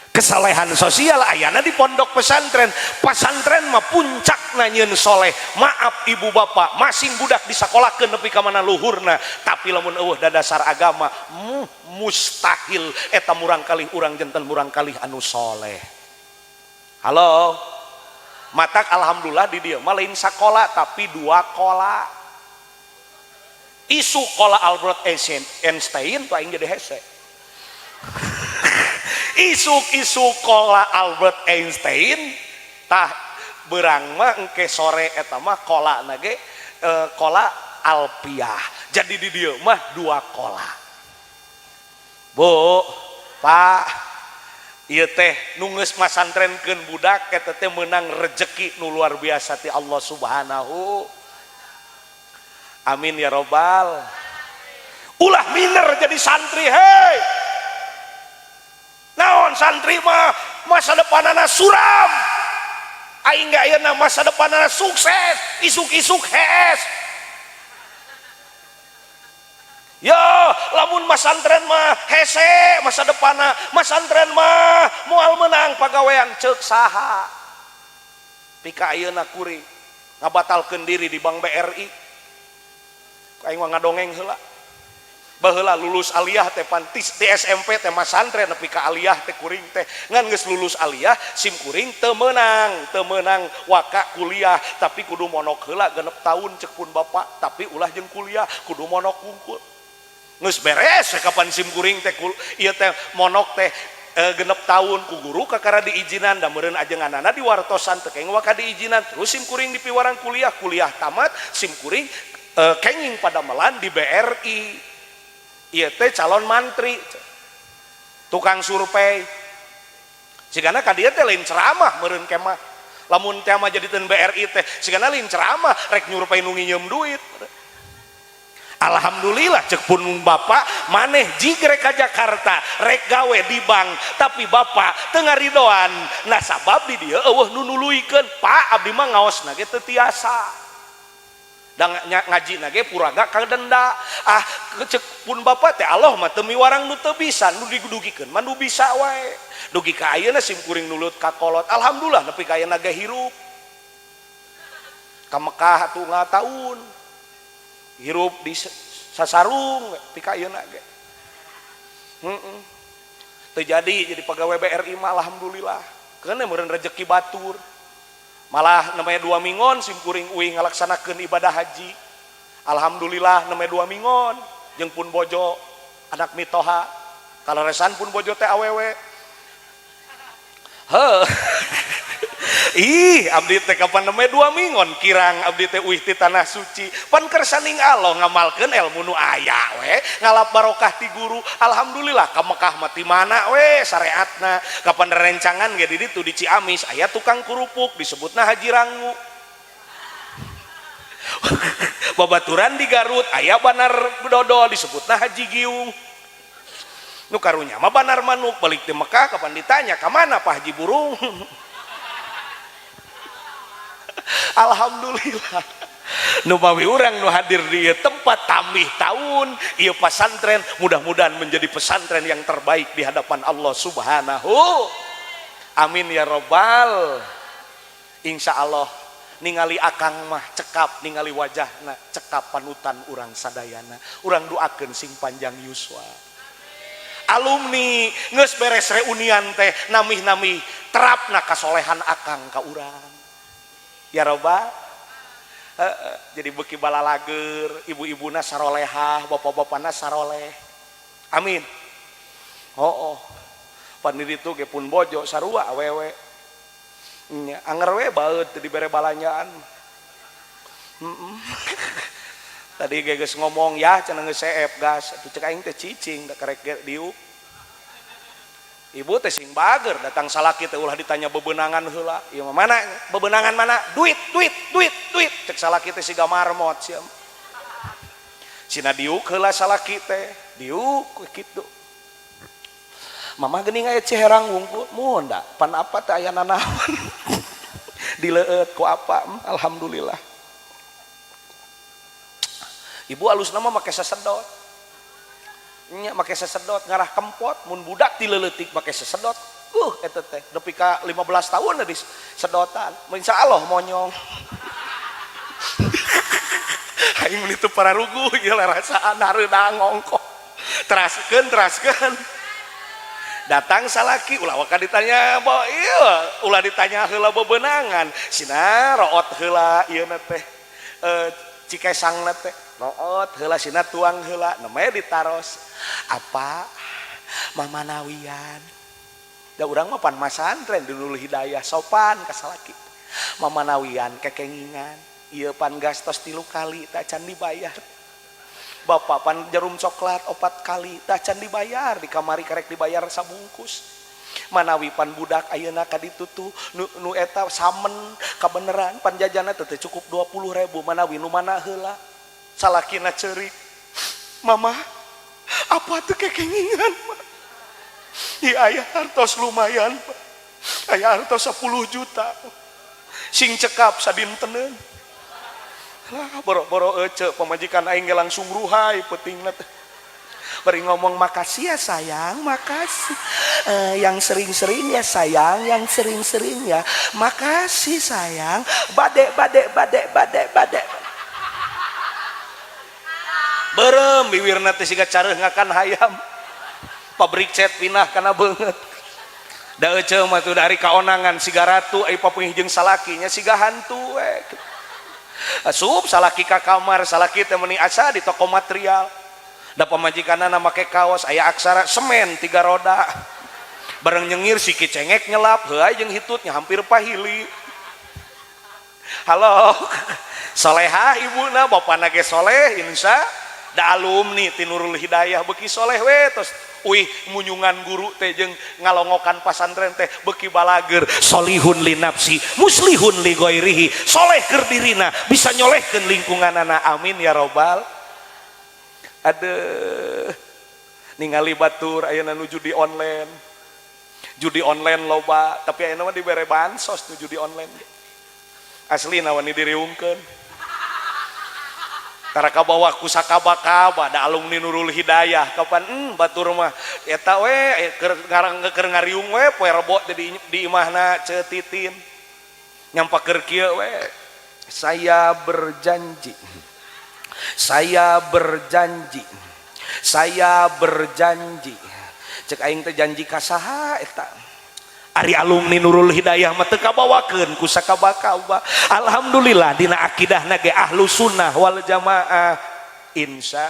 Kesalehan sosial ayana di pondok pesantren. Pasantren mah puncak nanyeun soleh. Maaf ibu bapak, masing budak disakolahkeun nepi ka mana luhurna, tapi lamun eueuh dadasar agama mustahil eta murang kalih urang janten murang kalih anu soleh. Halo. Matak alhamdulillah di dieu mah lain sakola tapi dua kola. Isu kola Albert Einstein tuh aing jadi hese. Isu-isu kola Albert Einstein tah berang mah engke sore eta mah kola nage kola Alpiah. Jadi di dieu mah dua kola. Bu, Pak, ieu teh nu geus masantrenkeun budak eta teh meunang rejeki nu luar biasa ti Allah Subhanahu. Amin ya robbal. Ulah minder jadi santri, hei. Naon santri mah masa depanana suram. Aing gak ayeuna masa depanana sukses, isuk-isuk hees. Ya, lamun masantren mah hese masa depanna, masantren mah moal menang pagawean ceuk saha. Pika ayeuna kuring ngabatalkeun diri di Bank BRI. Aing mah ngadongeng heula. Baheula lulus aliyah teh pan di SMP teh masantren nepi ka aliyah teh kuring teh ngan geus lulus aliyah sim kuring teu meunang waka kuliah tapi kudu monok heula 6 tahun cek pun bapak tapi ulah jeung kuliah kudu monok wungkul. Geus beres kapan sim kuring teh ieu teh monok teh 6 tahun ku guru kakara diizinan da meureun ajenganana diwartosan teh kenging waka diizinan terus sim kuring dipiwarang kuliah, kuliah tamat sim kuring kenging padamelan di BRI. Ieu teh calon mantri tukang survei sigana ka dieu teh lain ceramah meureun kemah lamun teh mah jaditeun BRI teh sigana lain ceramah rek nyurvei nu nginjem duit. Alhamdulillah cek pun bapak maneh jig rek ka Jakarta rek gawe di bank tapi bapak teu ngaridoan nah sabab di dieu eueuh nu nuluykeun. Pak abdi mah ngaosna ge teu tiasa da ngaji nage puraga ka denda ah cek pun bapak teh Allah mah teu miwarang nu teu bisa nu digudugikeun mah nu bisa wae dugi ka ayeuna sim kuring nulut ka kolot alhamdulillah nepi ka ayeuna ge hirup ka Mekah atuh ngataun hirup di sasarung nepi ka ayeuna ge heeh teu jadi pegawai BRI mah alhamdulillah keun meureun rejeki batur malah namanya 2 mingon sim kuring uih ngalaksanakeun ibadah haji alhamdulillah namanya 2 mingon jeung pun bojo anak mitoha kaleresan pun bojo teh awewe heuh. Ih abdi teh kapan namanya 2 mingon kirang abdi teh uih ti tanah suci pan kersaning Allah ngamalkeun ilmu nu aya we ngalap barokah ti guru alhamdulillah ka Mekah mah ti mana we syariatna kapan rencangan ge di ditu di Ciamis aya tukang kerupuk disebutna Haji Rangu. Babaturan di Garut aya banar dodol disebutna Haji Giung nu karunya mah banar manuk balik di Mekah kapan ditanya ka mana Pak Haji Burung. Alhamdulillah nu mawi urang nu hadir di ieu tempat tambih tahun ieu pesantren mudah-mudahan menjadi pesantren yang terbaik di hadapan Allah Subhanahu. Amin ya robbal. Insya Allah ningali akang mah cekap ningali wajahna cekap panutan urang sadayana urang doakeun sing panjang yuswa. Alumni geus beres reunian teh namih-namih terapna kasolehan akang ka urang ya roba. Jadi beuki balalager ibu-ibuna sarolehah bapak-bapana saroleh amin. Oh, oh. Pan di ditu ge pun bojo sarua awewe nya anger we baeud teu dibere balanyaan. Tadi ge geus ngomong ya cenah geus seep gas atuh cek aing teh cicing da karek ge diuk. Ibu teh sing bager datang salaki teh ulah ditanya bebenangan heula. Ieu mah mana bebenangan mana? Duit, duit, duit, duit. Cek salaki teh siga marmot sia. Cina diuk heula salaki teh, diuk kitu. Mama geuning aya Ciherang wungkul, mun da pan apa teh aya nanaon. Dileueut ku apa? Alhamdulillah. Ibu alusna mah make sesedot. Nya make sesedot ngarah kempot mun budak tileuletik make sesedot eta teh nepi ka 15 tahun di sedotan insyaallah monyong. Aing mun itu pararuguh ieu rasaan hareudang ngongkoh teraskeun teraskeun datang salaki ulah waka ditanya bo ieu ulah ditanya heula bebenangan sina root heula ieu na teh cikesangna teh root heula sina tuang heula namanya ditaros apa mama nawian da urang mah pan masantren di Nurul Hidayah sopan ka salaki mama nawian kekengingan ieu pan gas tos 3 kali tak can dibayar bapak pan jarum coklat 4 kali tak can dibayar di kamari karek dibayar sabungkus manawi pan budak ayeuna ka ditu tuh nu eta samen kabeneran pan jajana teh cukup 20.000 manawi nu mana heula Salakina ceurik, "Mama, apa tuh kekengingan, Ma?" "Iya, aya artos lumayan, Pak. Aya artos 10 juta, sing cekap sadinteneun." Lah, boro-boro ece, pamajikan aing ge langsung ruhai peutingna teh. Bari ngomong, "Makasih ya, sayang, makasih. Yang sering-sering ya, sayang, yang sering-sering ya. Makasih, sayang." Bade bade bade bade bade. Beureum biwirna teh siga careuh ngakan hayam. Pabrik cat pindah kana beungeut. Da ece mah tuh dari kaonangan siga ratu, ai papanggih jeung salakinya siga hantu we. Asup salaki ka kamar, salaki teh meuni asa di toko material. Da pamajikanna make kaos aya aksara semen tiga roda. Bareng nyengir si Ki Cengek nyelap, heuay jeung hitutnya hampir pahili. Halo. Solehah ibuna, bapana ge soleh, insya da alumni ti Nurul Hidayah, beuki soleh we. Tos uih munyungan guru teh jeung ngalongokan pasantren teh beuki balager. Solihun li nafsi, muslihun li ghairihi, soleh keur dirina, bisa nyolehkeun lingkunganana. Amin ya robbal. Aduh, ningali batur ayeuna nu judi online, judi online loba, tapi ayeuna mah dibere bansos nu judi online. Asli wani diriungkeun. Tara kabawa ku sakaba-kaba, da alumni Nurul Hidayah kapan batur mah eta we keur ngarang, keur ngariung we poe Rebo teh di imahna Ceu Titin, nyampaker kieu we, "Saya berjanji, saya berjanji, saya berjanji." Cek aing teh, janji ka saha eta? Ari alumni Nurul Hidayah mah teu kabawakeun ku sakaba-kaba. Alhamdulillah, dina akidahna ge ahlu sunnah wal jamaah, insya.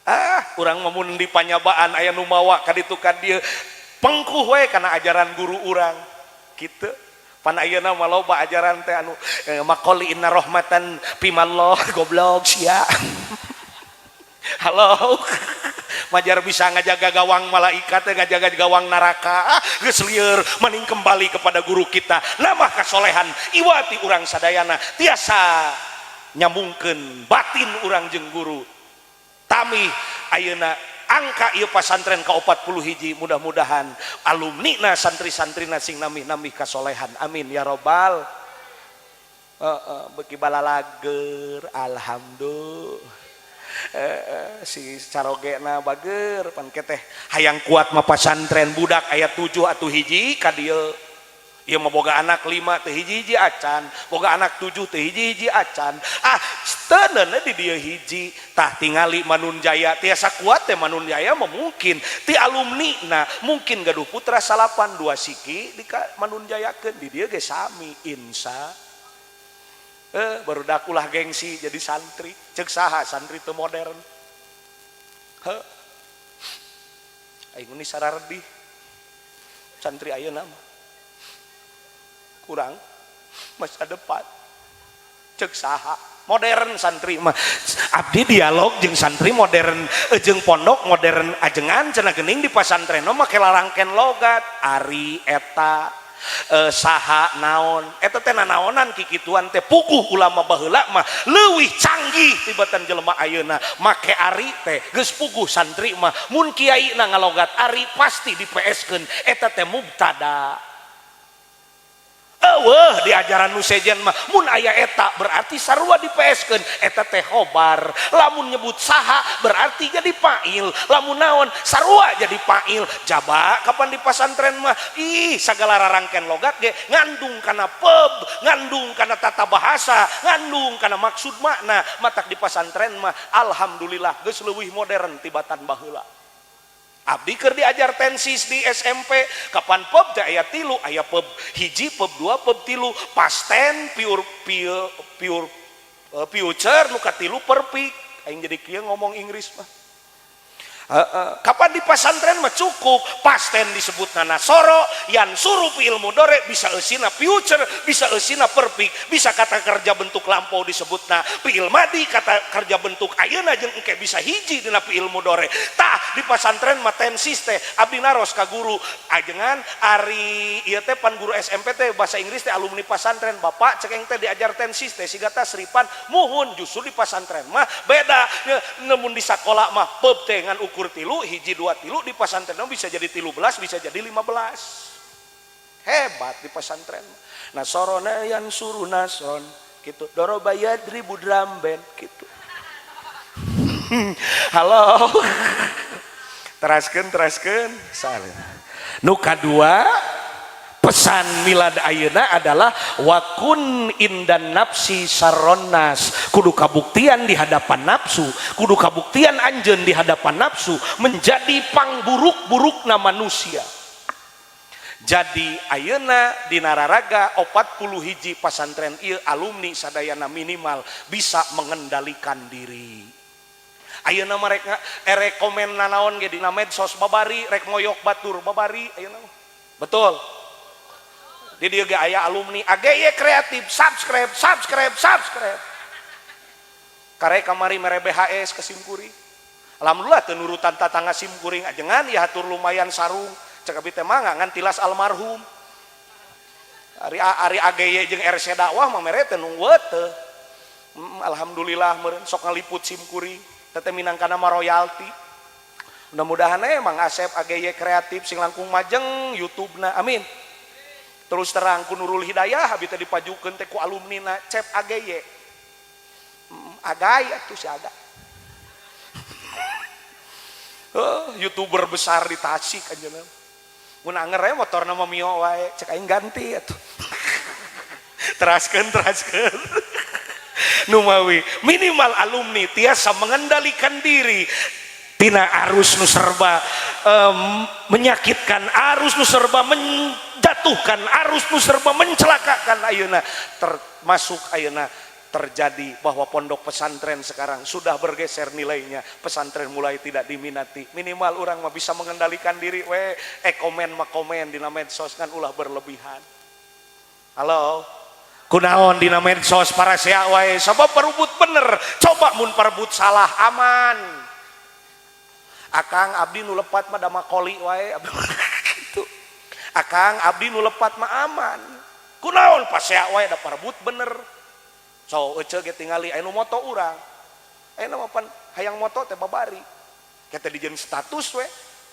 Ah, urang mah mun di panyabaan aya nu mawa ka ditu ka dieu, pengkuh we kana ajaran guru urang kitu. Pan ayeuna mah loba ajaran teh anu maqoli inna rahmatan pimallah, goblok sia. Halo, majar bisa ngajaga gawang malaikat teh, ngajaga gawang neraka. Ah, geus lieur, mending kembali kepada guru kita. Nama kasolehan iwati urang sadayana tiasa nyambungkeun batin urang jeung guru. Tami ayeuna angka ieu pasantren ka 40 hiji, mudah-mudahan alumni na, santri-santrina sing nambih-nambih kasolehan. Amin ya robbal. Beuki balalager, alhamdulillah. Si carogena bager pan teh hayang kuat mah pasantren, budak aya 7 atau hiji ka dieu. Ieu mah boga anak 5 teh hiji-hiji acan, boga anak 7 teh hiji-hiji acan. Ah, teuneun di dieu hiji. Tah, tingali Manun Jaya tiasa kuat teh. Manun Jaya mah mungkin ti alumni na, mungkin gaduh putra salapan dua siki di Manun Jayakeun. Di dieu ge sami, insya. Barudak, ulah gengsi jadi santri. Cek saha santri teu modern? Heh. Aing ini sararedih santri ayeuna mah kurang masa depan. Cek saha modern santri mah? Abdi dialog jeung santri modern jeung pondok modern ajengan cenah geuning di pasantren mah make larangken logat, ari eta saha naon eta teh, nanaonan kikituan teh. Puguh ulama baheula mah leuwih canggih tibatan jelema ayeuna make ari teh. Geus puguh santri mah mun kiai na ngalogat ari pasti di PS-keun, eta teh mubtada. Eueuh di ajaran nu sejen mah mun aya eta berarti sarua di PS-keun, eta teh khobar. Lamun nyebut saha berarti jadi fa'il, lamun naon sarua jadi fa'il. Jaba kapan di pasantren mah ih, sagala rarangken logat ge ngandung kana verb, ngandung kana tata bahasa, ngandung kana maksud makna. Matak di pasantren mah alhamdulillah geus leuwih modern tibatan baheula. Abdi keur diajar tenses di SMP, kapan verb teh aya tilu, aya verb hiji, verb dua, verb tilu, past tense, pure pure pure future, nu katilu perfect. Aing jadi kieu ngomong Inggris mah. Kapan di pasantren mah cukup past tense disebut nasoro, yansuru fi'il mudhore bisa eusina future, bisa eusina perfect, bisa kata kerja bentuk lampau disebutna fi'il madi, kata kerja bentuk ayeuna jeung engke bisa hiji dina fi'il mudhore. Tah, di pasantren mah tenses teh abdi naros ka guru ajengan, ari ieu teh pan guru SMP teh bahasa Inggris teh alumni pasantren. "Bapak," cek teh, "diajar tenses teh siga tasrifan." Muhun, justru di pasantren mah beda. Namun di sekolah mah verb teh ngan ukur tilu, hiji, dua, tilu. Di pasantren mah bisa jadi 13, bisa jadi 15. Hebat di pasantren. Nasorona yansuru nasron gitu, doroba yadribu drum band gitu. Halo, teraskeun, teraskeun. Salah. Nu kadua, pesan milad ayeuna adalah wakun indan nafsi syarronnas. Kudu kabuktian di hadapan nafsu, kudu kabuktian anjeun di hadapan nafsu menjadi pangburuk-burukna manusia. Jadi ayeuna dina raraga 40 hiji pasantren ieu, alumni sadayana minimal bisa mengendalikan diri. Ayeuna mereka erek komen nanaon ge dina medsos babari, rek moyok batur babari ayeuna. Betul, di dieu ge aya alumni AGY kreatif, subscribe, subscribe, subscribe. Karek kamari mere BHS ke simkuring. Alhamdulillah teu nurutan tatangga simkuring, "Ajengan ya, hatur lumayan sarung." Cek abi teh, "Mangga, ngan tilas almarhum." Ari ari AGY jeung RC dakwah mah mere teh nunggueut teu. Alhamdulillah meureun sok ngaliput simkuring teh minangkana mah royalti. Mudah-mudahan emang Asep AGY kreatif sing langkung majeng YouTube-na, amin. Terus terang ku Nurul Hidayah abi teh dipajukeun teh ku alumni na Cep AGY. Agay atuh si Aga. Oh, YouTuber besar di Tasik anjeunna. Mun anger we motorna mah Mio wae, cek aing ganti atuh. Teraskeun, teraskeun. Numawi minimal alumni tiasa mengendalikan diri tina arus nu serba menyakitkan, arus nu serba menjatuhkan, arus nu serba mencelakakan. Ayeuna termasuk ayeuna terjadi bahwa pondok pesantren sekarang sudah bergeser nilainya, pesantren mulai tidak diminati. Minimal orang mah bisa mengendalikan diri we, komen mah komen dina medsos kan ulah berlebihan. Halo, kunaon dina medsos parasea wae? Sabab parebut bener. Coba mun parebut salah, aman. "Akang, abdi nu lepat mah damakoli wae," gitu. "Akang, abdi nu lepat mah aman." Kunaon pasea wae? Da parebut bener. So ece ge tingali aya nu moto urang. Aya mah pan hayang moto teh babari. Kita dijieun status we,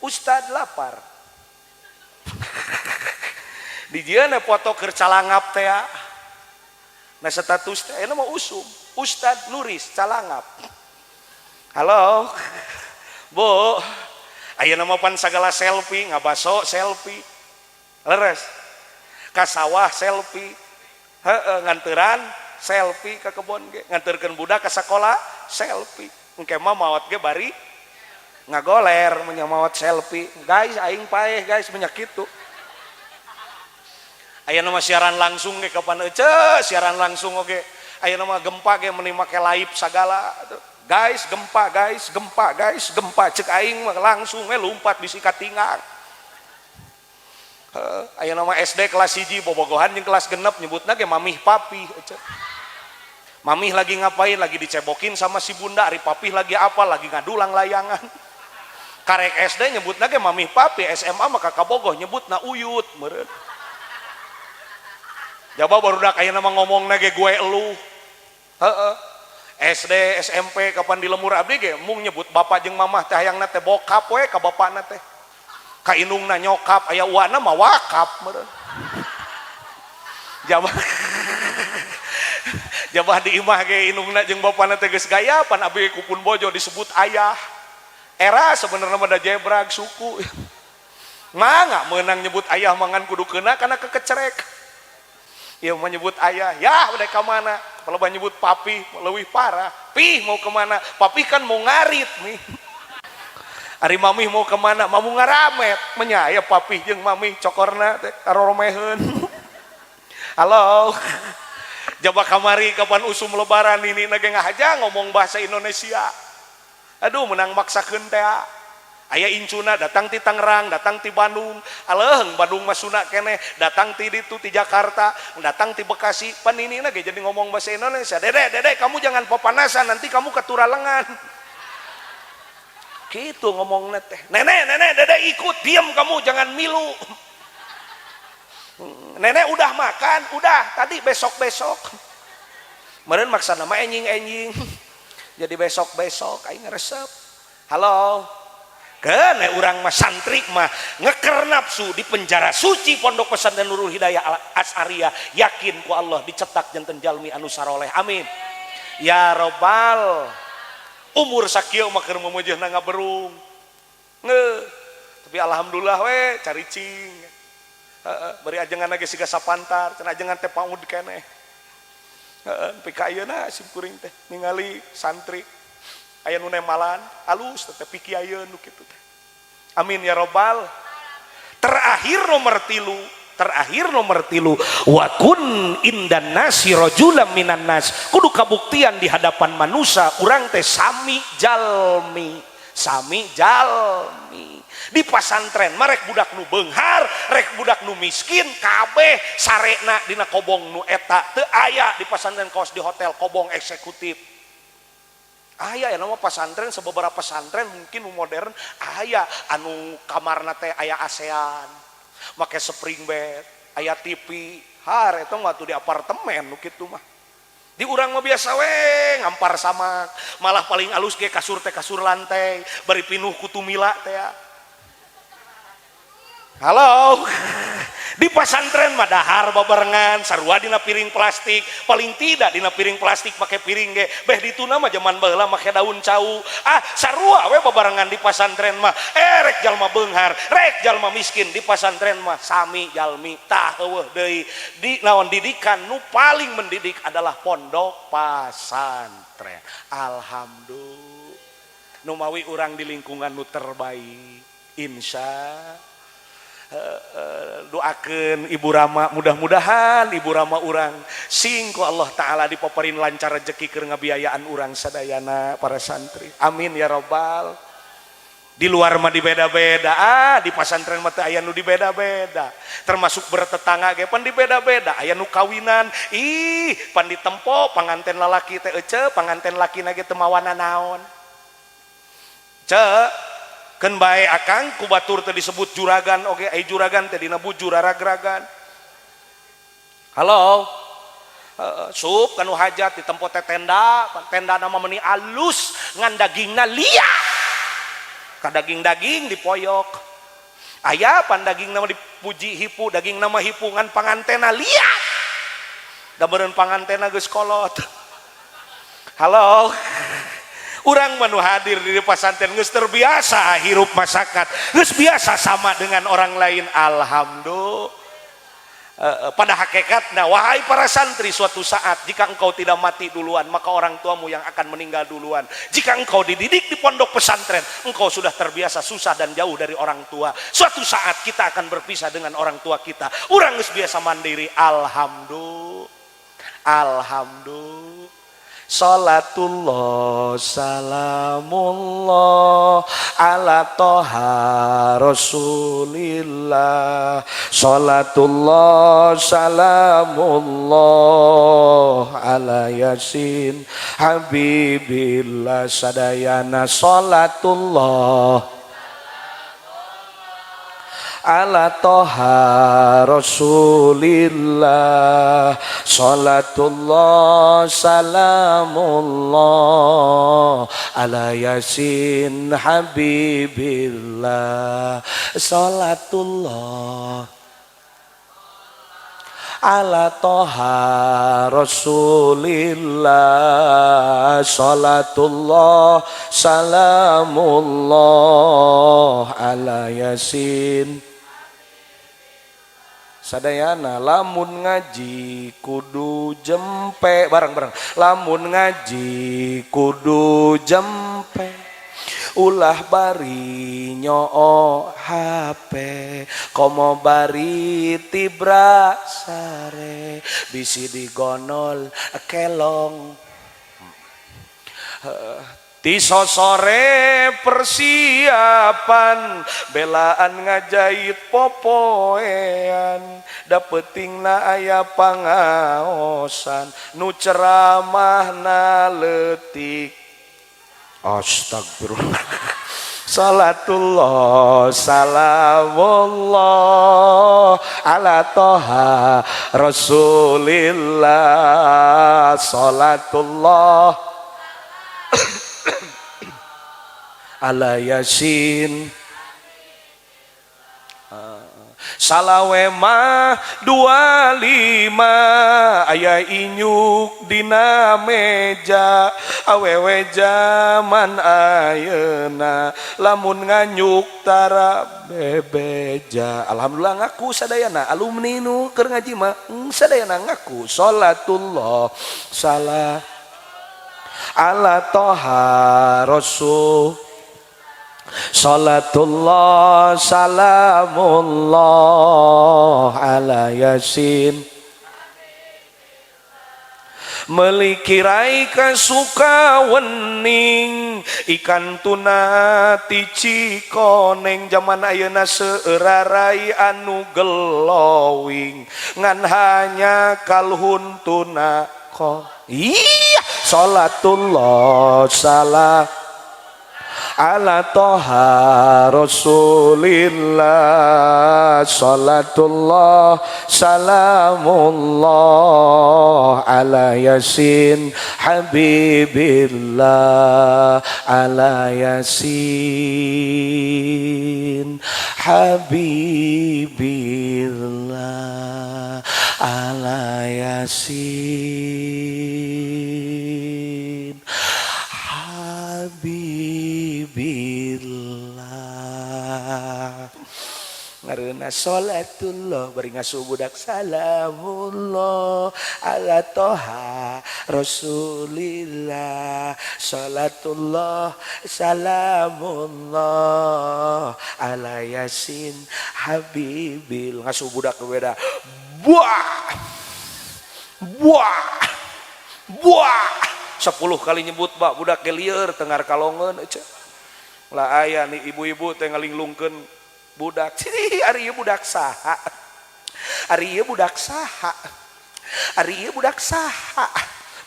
"Ustad lapar." Dijieun foto keur calangap teh. Nah, status teh aya mah usum, "Ustad Nuris calangap." Halo. Bu, ayeuna mah pan sagala selfie, ngabaso selfie. Leres. Ka sawah selfie. Heeh, nganteran selfie ke kebon ge, nganterkeun budak ke sekolah selfie. Engke mah maot ge bari ngagoler maot selfie. "Guys, aing paeh, guys," banyak kitu. Ayeuna mah siaran langsung ge kapan ece siaran langsung oge. Ayeuna mah gempa ge meuni make live sagala. "Guys, gempa, guys, gempa, guys, gempa." Cek aing mah langsung we lumpat bisi katinggang. Ayeuna mah SD kelas 1 bobogohan jeung kelas 6 nyebutna ge mamih papih ece. Mamih lagi ngapain? Lagi dicebokin sama si bunda. Ari papih lagi apa? Lagi ngadulang layangan. Karek SD nyebutna ge mamih papi, SMA mah kabogoh nyebutna uyut meureun. Jaba barudak ayeuna mah ngomongna ge gue elu. Heeh. SD, SMP kapan di lemur abdi ge mung nyebut bapak jeung mamah teh hayangna teh bokap we ka bapakna teh. Ka indungna nyokap, aya uana mah wakap meureun. Jaba jabah di imah ge indungna jeung bapakna teh geus gaya pan abdi kupun bojo disebut ayah. Era sebenarnya mah da jebrag suku. Mangga meunang nyebut ayah mangan kudu keuna kana kekecerek. Ya menyebut ayah, ya udah ke mana? Kalau menyebut papi lebih parah. "Pih, mau kemana?" "Papi kan mau ngarit nih." Ari mamih mau kemana? Mau ngaramet. Menyaya papi jeung mami cokorna teh karoromeheun. Halo. Jaba kamari kapan usum lebaran ini nage ngahaja ngomong bahasa Indonesia. Aduh, menang maksakeun teh. Aya incuna datang ti Tangerang, datang ti Bandung, aleuh Bandung mah Sunda keneh, datang ti ditu ti Jakarta, datang ti Bekasi, paninina ge jadi ngomong bahasa Indonesia. "Dede, dede, kamu jangan popanasan, nanti kamu keturalengan." Gitu ngomongnya teh. "Nenek, nenek, dede ikut, diam kamu, jangan milu. Nenek udah makan?" "Udah, tadi." "Besok-besok." Meren maksa nama enjing-enjing. Jadi besok-besok aing resep. Halo. Kene urang mah santri mah ngeker nafsu di penjara suci Pondok Pesantren Nurul Hidayah Asy'ariyah, yakin ku Allah dicetak janten jalmi anu saroleh. Amin. Ya robbal, umur sakieu mah keur memeujeuhna ngaberung. Nge. Tapi alhamdulillah we caricing. Heeh, bari ajengan ge siga sapantar, cenah ajengan teh paud keneh. Heeh, nepi ka ayeuna sim kuring teh ningali santri aya nu nemalan alus teh pikiayeun nu kitu teh. Amin ya robbal. Terakhir nomor 3, terakhir nomor 3, wa kun indan nasi rajulan minan nas, kudu kabuktian di hadapan manusia urang teh sami jalmi, sami jalmi. Di pasantren marek budak nu beunghar, rek budak nu miskin, kabeh sarekna dina kobong nu eta. Teu aya di pasantren kawas di hotel kobong eksekutif. Aya ya nama pasantren, sebeberapa pesantren mungkin nu modern aya anu kamarna teh aya ASEAN, make spring bed, aya TV. Har eta mah tuh di apartemen nu kitu mah. Di urang mah biasa we ngampar sama, malah paling alus ge kasur teh kasur lantai bari pinuh ku tumila teh ya. Halo. Di pasantren mah dahar babarengan, sarua dina piring plastik, paling tidak dina piring plastik pakai piring ge beh dituna mah zaman baheula make daun cau. Ah, sarua we babarengan di pasantren mah. Eh, rek jalma beunghar, rek jalma miskin, di pasantren mah sami jalmi. Tah, eueuh deui di naon didikan nu paling mendidik adalah pondok pasantren. Alhamdulillah, nu mawi urang di lingkungan nu terbaik, insya doakan Ibu Rama, mudah-mudahan Ibu Rama urang sing ku Allah Ta'ala dipaparin lancar rezeki keur ngabiayaan urang sadayana para santri. Amin ya robbal. Di luar mah dibeda-beda, ah, di pasantren mah teu aya nu dibeda-beda, termasuk bertetangga ge pan dibeda-beda. Aya nu kawinan, ih, pan ditempo panganten lalaki teh ece, panganten laki ge teu mawana naon. Ce keun bae akang, ku batur teh disebut juragan oge, ai juragan teh dina bujur ragragan. Halo. Sup kanu hajat ditempo teh tenda, tenda nama meni alus ngan dagingna liat, ka daging-daging dipoyok. Aya pan daging nama dipuji hipu, daging nama hipu ngan pangantena liat, da meureun pangantena geus kolot. Halo. Urang mah nu hadir di pasantren geus terbiasa hirup masyarakat, geus biasa sama dengan orang lain. Alhamdulillah. Pada hakikatnya, wahai para santri, suatu saat jika engkau tidak mati duluan, maka orang tuamu yang akan meninggal duluan. Jika engkau dididik di pondok pesantren, engkau sudah terbiasa susah dan jauh dari orang tua. Suatu saat kita akan berpisah dengan orang tua kita. Urang geus biasa mandiri. Alhamdulillah, alhamdulillah. Salatullah salamullah ala toha rasulillah. Salatullah salamullah ala yasin habibillah. Sadayana, salatullah ala toha rasulillah. Salatullah salamullah ala yasin habibillah. Salatullah ala toha rasulillah. Salatullah salamullah ala yasin. Sadayana, lamun ngaji kudu jempe bareng-bareng. Lamun ngaji kudu jempe, ulah bari nyoo HP, komo bari tibra sare, bisi digonol kelong. Ti sosore persiapan belaan ngajait popoean da peutingna aya pangaosan nu ceramahna leutik. Astagfirullah. Salatullah salamullah ala Toha Rasulillah. Salatullah ala Yasin. Salawe mah 25 aya inyuk dina meja awewe jaman ayeuna lamun nganyuk tara bebeja. Alhamdulillah ngaku sadayana alumni nu keur ngaji mah sadayana ngaku salatullah salah ala Toha Rasul. Salatullah salamullah ala Yasin. Meuli kirai kasuka wening ikan tuna ti Cikoneng jaman ayeuna seueur anu glowing ngan hanya kalhun tuna ko. Iya salatullah salam ala Toha Rasulillah. Salatullah salamullah ala Yasin Habibillah ala Yasin Habibillah ala Yasin Habibillah. Ngareuna salatullah bari ngasuh budak salamullah ala Toha Rasulillah. Salatullah salamullah ala Yasin Habibil. Ngasuh budak beda buah buah buah 10 kali nyebut bak budak lieur tengar kalongeun ece. Lah aya nih ibu-ibu teh ngalinglungkeun budak. Ari ieu budak saha? Ari ieu budak saha? Ari ieu budak saha?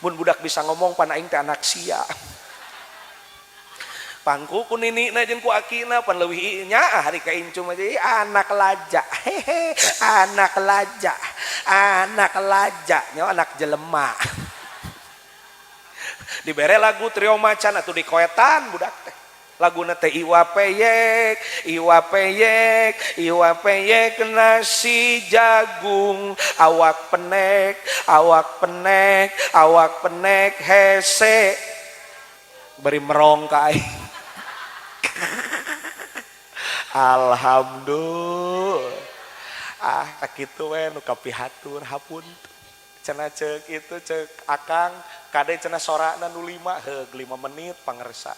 Mun budak bisa ngomong pan aing teh anak sia. Pangku ku ninina jeung ku akina pan leuwih nyaah hari ka incum aja anak laja. Hehe, anak laja. Anak laja nyawa anak jelema. Dibere lagu trio macan atau dikoetan budak teh. Laguna teh iwa peyek, iwa peyek, iwa peyek nasi jagung, awak penek, awak penek, awak penek hese. Beri merong ka aing. Alhamdulillah. Ah, sakitu we nu kapihatur hapunten. Cenah ceuk itu ceuk akang kade cenah sorana nu 5 heug 5 menit pangersa.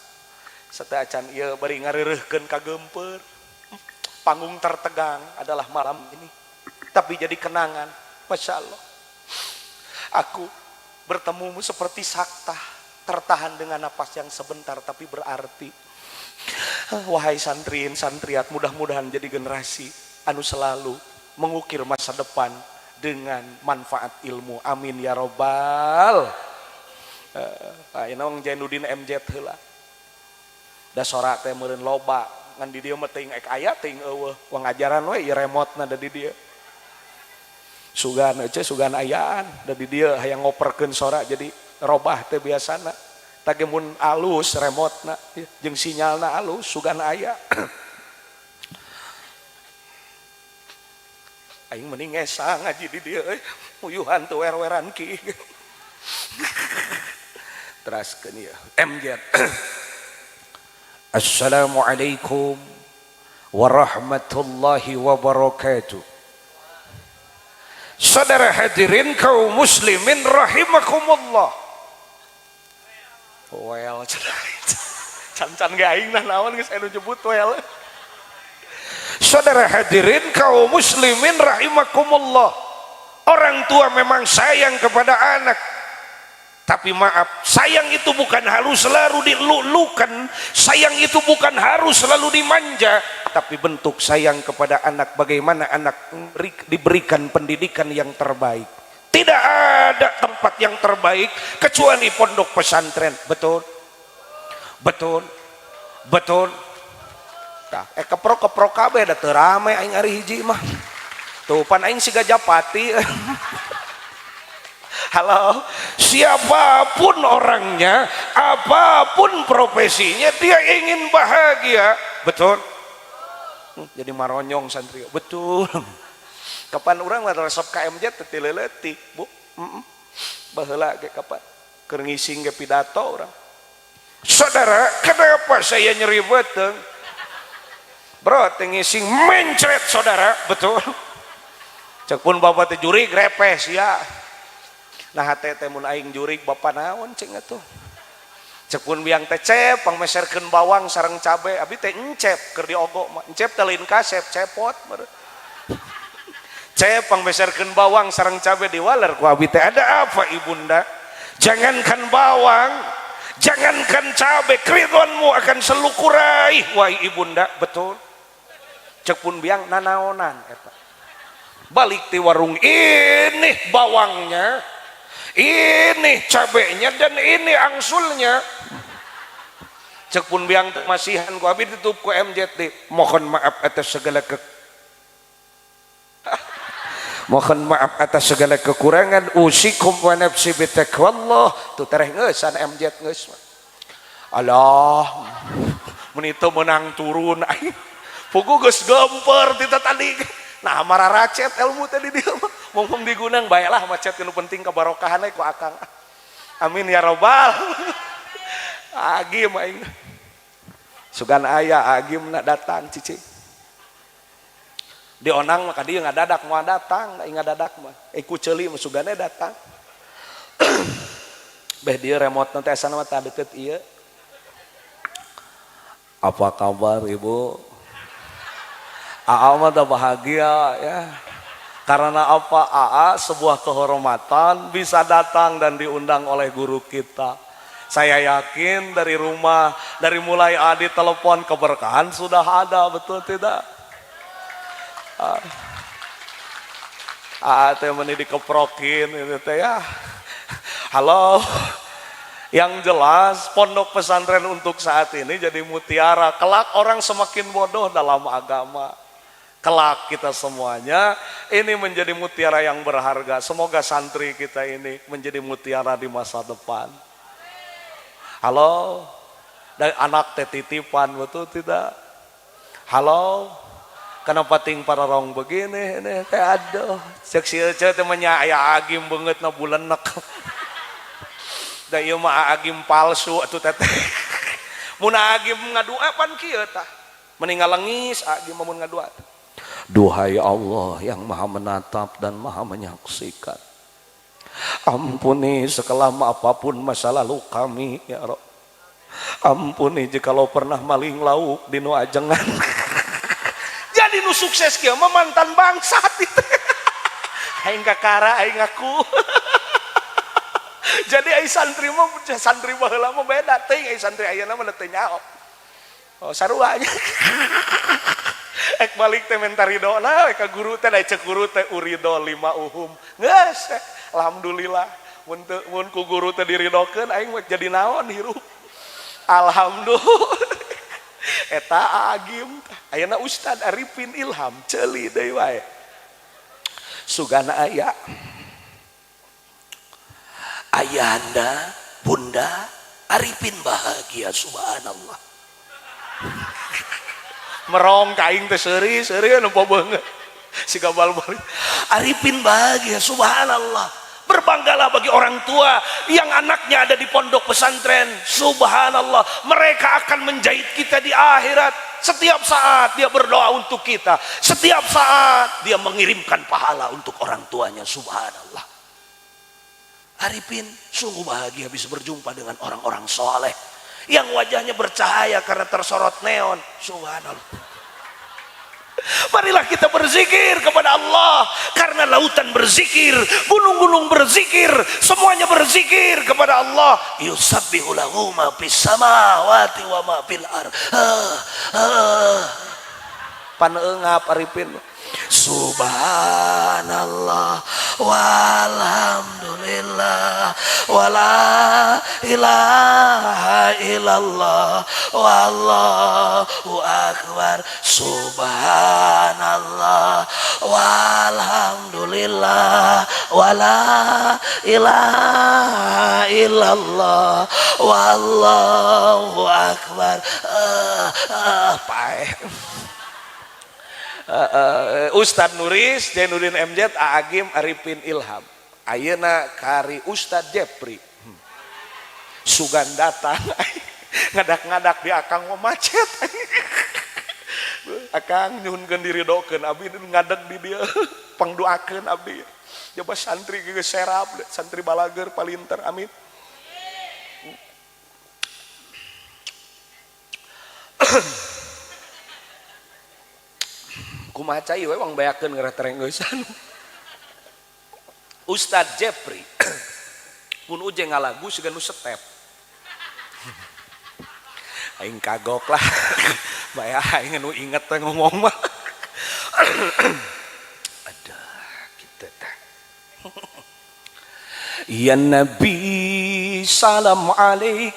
Sateu acan ieu bari ngareureuhkeun ka geumpeur. Panggung tertegang adalah malam ini. Tapi jadi kenangan. Masya Allah. Aku bertemumu seperti sakta, tertahan dengan napas yang sebentar tapi berarti. Wahai santriin santriat, mudah-mudahan jadi generasi anu selalu mengukir masa depan dengan manfaat ilmu. Amin ya robbal. Ayeuna Wang Jainuddin MZ heula. Da sora teh meureun loba, ngan di dieu mah teuing ek aya teuing eueuh. Wang ajaran we ieu remotna da di dieu. Sugan ece sugan ayaan da di dieu hayang ngoperkeun sora jadi robah teh biasana. Tage mun alus remotna jeung sinyalna alus sugan aya. Aing mending ngesa ngaji di dieu euy. Uyuhan teu wer-weran ki. Teraskeun ieu MZ. Assalamualaikum warahmatullahi wabarakatuh. Saudara hadirin kaum muslimin rahimakumullah. Well, can-can ge aing nah naon geus anu nyebut well. Saudara hadirin kaum muslimin rahimakumullah. Orang tua memang sayang kepada anak. Tapi maaf, sayang itu bukan harus selalu dilulukan, sayang itu bukan harus selalu dimanja, tapi bentuk sayang kepada anak, bagaimana anak diberikan pendidikan yang terbaik. Tidak ada tempat yang terbaik kecuali pondok pesantren. Betul? Betul? Betul? Tah, eh, keprok keprok kabeh da teu rame aing ari hiji mah. Tuh pan aing siga japati. Halo, siapapun orangnya, apapun profesinya, dia ingin bahagia. Betul? Jadi maronyong santri. Betul. Kapan orang mah resep KMJ teh leutik, Bu? Heeh. Baheula ge kapan? Keur ngising ge pidato urang. Saudara, kenapa saya nyeri beuteung? Bro, teh ngising mencret, saudara, betul. Cek pun bapak teh jurig repes ya. Nah, hate teh mun aing jurig bapak naon cing atuh. Cek pun biang teh cep pangmeserkeun bawang sareng cabe, abi teh encep keur diogo mah. Encep teh lain kasep, cepot meureun. Cep pangmeserkeun bawang sareng cabe diwaler ku abi teh, ada apa, ibunda? Jangankan bawang, jangankan cabe, keridhoanmu akan selalu kuraih wahai ibunda, betul. Cek pun biang nanaonan eta. Balik di warung, ini bawangnya, ini cabenya, dan ini angsulnya. Cek pun biang masihan ku abi ditutup ku MJT. Mohon maaf atas segala kekurangan. Usikum wa nafsi bitaqwallah. Tuh tereh ngeusan MJ geus. Alah, mun itu menang turun aing. Pugu geus gemper ti tadi. Nah, mararacet ilmu tadi dia mah. Mumpung digunang baiklah macet nu penting kebarokahan ku akang. Amin ya robbal. Agim aing. Sugan aya agim nak datang cici. Di onang mah dia ngadadak mau datang, da ngadadak mah. Eh, ku ceuli mah sugane datang. Beh dia remote nanti asana mah tah deket ieu. Apa kabar, Ibu? Aa mah dah bahagia ya. Karena apa? Aa sebuah kehormatan bisa datang dan diundang oleh guru kita. Saya yakin dari rumah, dari mulai Adi telepon keberkahan sudah ada, betul tidak? Ah, Aa teh meni dikeprokin itu teh ya. Halo. Yang jelas pondok pesantren untuk saat ini jadi mutiara. Kelak orang semakin bodoh dalam agama. Kelak kita semuanya ini menjadi mutiara yang berharga. Semoga santri kita ini menjadi mutiara di masa depan. Halo, dari anak teh titipan, betul tidak? Halo, kenapa ting pararong begini ini teh, aduh, cek si Ece teh mah aya agim banget na bulenek. Da ieu mah agim palsu atuh teteh. Mun agim ngadua pan kieu tah. Mending ngalengis agim mun ngadua. Duhai Allah yang maha menatap dan maha menyaksikan. Ampuni sekelam apapun masa lalu kami, ya Rob. Ampuni jikalau pernah maling lauk di nu ajengan. Jadi nu sukses kieu mah mantan bangsat itu. Aing kakara aing ngaku. Jadi ai santri mah, santri baheula mah beda teuing, ai santri ayeuna mah teu nyaho. Oh, sarua nya. Ek balik teh menta ridho nah ka guru teh, da cek guru teh urido lima uhum. Geus, alhamdulillah mun teu mun ku guru teh diridokeun aing mah jadi naon hirup. Alhamdulillah. Eta agim ayeuna Ustad Arifin Ilham ceuli deui wae. Sugana aya ayahanda bunda Arifin bahagia, subhanallah. Merong ka aing teh seuri seuri nempo beungeut siga bal-bal. Arifin bahagia, subhanallah. Berbanggalah bagi orang tua yang anaknya ada di pondok pesantren. Subhanallah, mereka akan menjahit kita di akhirat. Setiap saat dia berdoa untuk kita, setiap saat dia mengirimkan pahala untuk orang tuanya. Subhanallah. Arifin sungguh bahagia bisa berjumpa dengan orang-orang soleh yang wajahnya bercahaya karena tersorot neon. Subhanallah. Marilah kita berzikir kepada Allah, karena lautan berzikir, gunung-gunung berzikir, semuanya berzikir kepada Allah. Yusabbihu lahu ma fis samawati wa ma fil ard. Paneungap Arifin. Subhanallah walhamdulillah wala ilaha illallah wallahu akbar. Subhanallah walhamdulillah wala ilaha illallah wallahu akbar. Paeh. Ustadz Nuris, Jainuddin MZ, Agim, Arifin Ilham. Ayeuna kari Ustadz Jepri. Sugan datang, ngadak-ngadak di akang mau macet. Akang nyuhunkeun diridokeun abdi ngadeg di dieu, pangdoakeun abdi. Coba santri geus serap, santri balager palinter, amin. Kumaha cai we wang bayakeun ngereterengeusan. Ustadz Jepri mun ujeng ngalagu siga nu setep. Aing kagok lah. Baya aing nu inget teh ngomong mah. Aduh kitu teh. Ya Nabi salam alaik,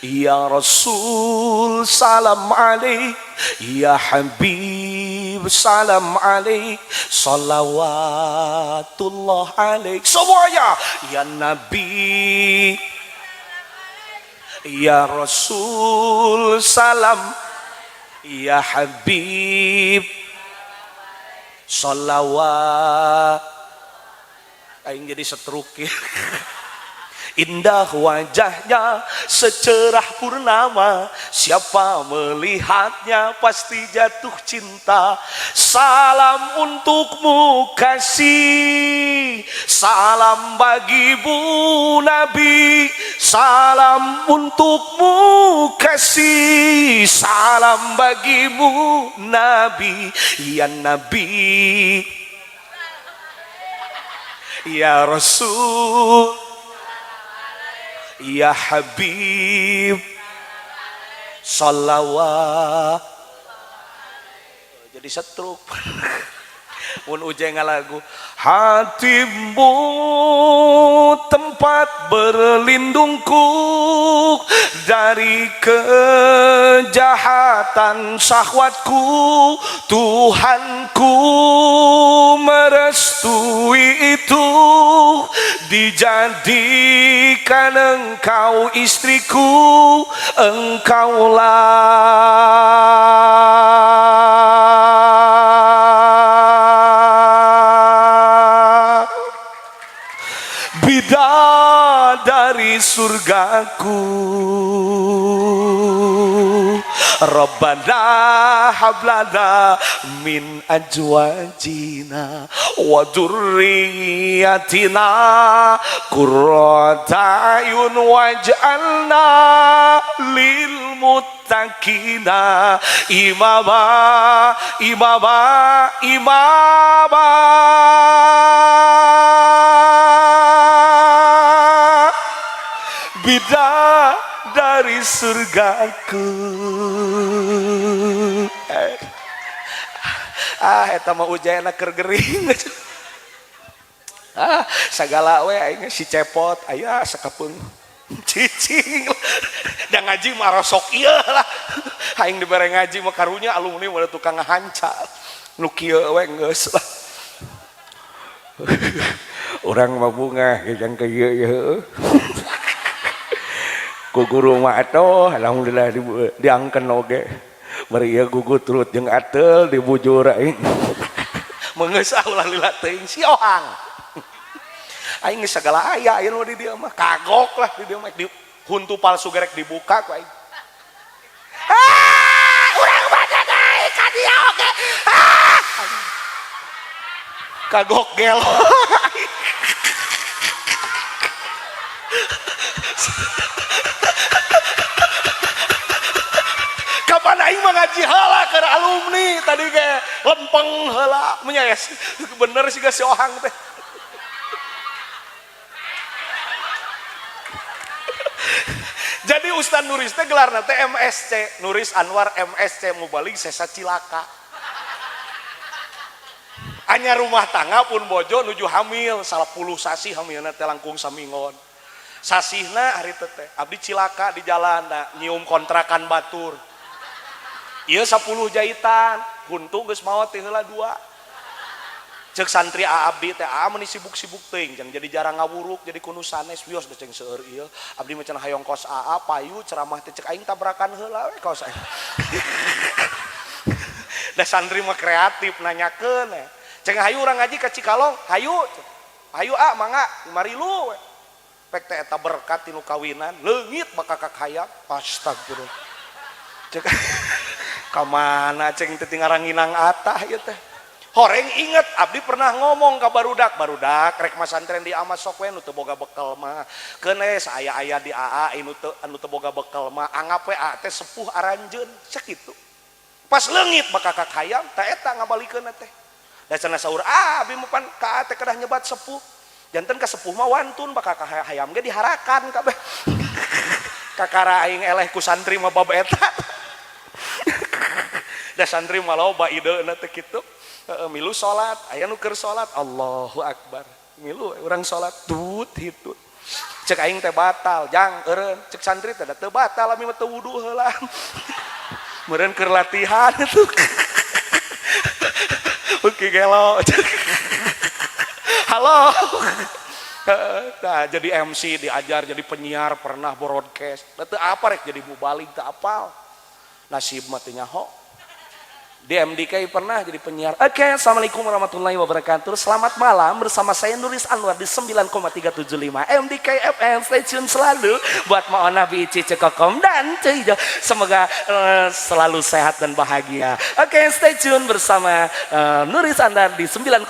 ya Rasul salam alaik, ya Habib salam alaik, salawatullah alaik. Semuanya ya Nabi, ya Rasul salam, ya Habib salawat. Aing jadi setruk. Indah wajahnya secerah purnama, siapa melihatnya pasti jatuh cinta. Salam untukmu kasih, salam bagimu Nabi, salam untukmu kasih, salam bagimu Nabi, ya Nabi, ya Rasul, ya Habib, salawat. Jadi setruk. Mun ujeng ngalagu hatimu tempat berlindungku dari kejahatan syahwatku, Tuhanku merestui itu, dijadikan engkau istriku, engkaulah bidadari surgaku. Rabbana hablana min azwajina wa dzurriyyatina qurrata a'yun waj'alna lil muttaqina imama, imama, imama. Bidadari surgaku. Eta mah ujayana keur gering. Sagala we aing si cepot aya sakapeung cicing. Da ngaji mah rosok ieu lah. Aing dibere ngaji mah karunya alumni mah tukang ngahanca. Nu kieu we geus lah. Urang mah bungah jeung ka ieu ieu. Ku guru mah atuh alhamdulillah diangkeun oge. Bari ieu gugu turut jeung ateul dibujur aing. Meungeus ulah lila teuing si ohang. Aing geus sagala aya aya nu di dieu mah kagok lah di dieu mah di huntu palsu gerek dibuka ku aing. Ah, urang baca deui ka dieu oge. Ah! Kagok gelo. Pan aing mah ngaji heula keur alumni tadi ge lempeng heula nya bener sih si Ohang teh. Jadi Ustaz Nuris teh gelarna teh MSC, Nuris Anwar MSC mubalig sesa cilaka. Anyar rumah tangga pun bojo nuju hamil 10 sasih hamilna teh langkung samingon. Sasihna hari teh abdi cilaka di jalan da nyium kontrakan batur. Ieu 10 jahitan, huntu geus maot teh heula 2. Cek santri abdi teh meni sibuk-sibuk teuing jang jadi jarang ngawuruk jadi kunu sanes wios da ceng seueur ieu abdi mah cenah hayong kos aa payu ceramah teh cek aing tabrakan heula we kos aing. Da santri mah kreatif nanyakeun ceng hayu urang ngaji ka Cikalong hayu hayu a mangga marilu we pek teh eta berkat tinu kawinan leungit bakakak hayang astagfirullah cek ka mana ceng teh ngaranginang atah ieu teh. Horeng inget abdi pernah ngomong ka barudak rek masantren di ama sok we nu teu boga bekel mah keun we saaya-aya di AA anu teu boga bekel mah anggap we AA teh sepuh aranjeun sakitu. Pas leungit bakakak hayam ta eta ngabalikeun teh. Da cenah saur abdi mah pan ka AA teh kedah nyebat sepuh. Janten ka sepuh mah wantun bakakak hayam ge diharakan kabeh. Kakara aing eleh ku santri mah bab eta. Da santri mah loba ideuna teh kitu. Milu salat, aya nu keur salat, Allahu Akbar. Milu urang salat tut hitut. Cek aing teh batal, jang eureun. Cek santri teh teu batal, ami mah teu wudu heula. Meureun keur latihan tuh. Oke gelo. Halo. Nah, jadi MC diajar jadi penyiar pernah broadcast. Teu apa rek jadi mubalig teu apal. Nasib mah teu nyaho. Di MDK pernah jadi penyiar. Oke, assalamualaikum warahmatullahi wabarakatuh. Selamat malam bersama saya Nuris Anwar di 9,375 MDK FM. Stay tune selalu buat Maona Bi Cici Kokom dan Cuy. Semoga selalu sehat dan bahagia. Oke, stay tune bersama Nuris Anwar di 9,3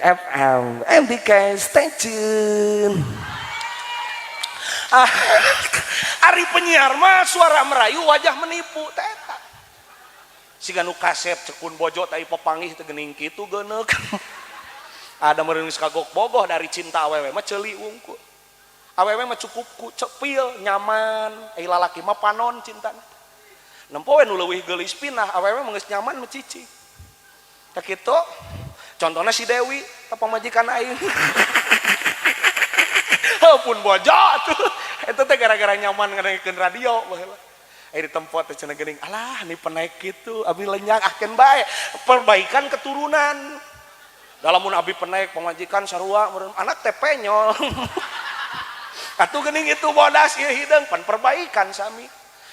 FM MDK. Stay tune. Ari penyiar mah suara merayu wajah menipu. Teta. Siga nu kasep cekun bojo tai pepanggih teh geuning kitu geuneuk. Ada meureun geus kagok bogoh dari cinta awewe mah ceuli wungkul. Awewe mah cukup ku cepil nyaman, ai lalaki mah panon cintana. Nempo we nu leuwih geulis pinah awewe mah geus nyaman mah cicing. Tah kitu. Contohna si Dewi teh pamajikan aing. Heuh pun bojo tuh. Eta teh gara-gara nyaman ngadengekeun radio baheula. Di tempat teh cenah geuning, alah ni penaik kitu, abi lenyang ah keun bae. Perbaikan keturunan. Dalamun abi penaik pamajikan sarua meureun anak teh penyol. Atuh geuning itu bodas ieu hideung pan perbaikan sami.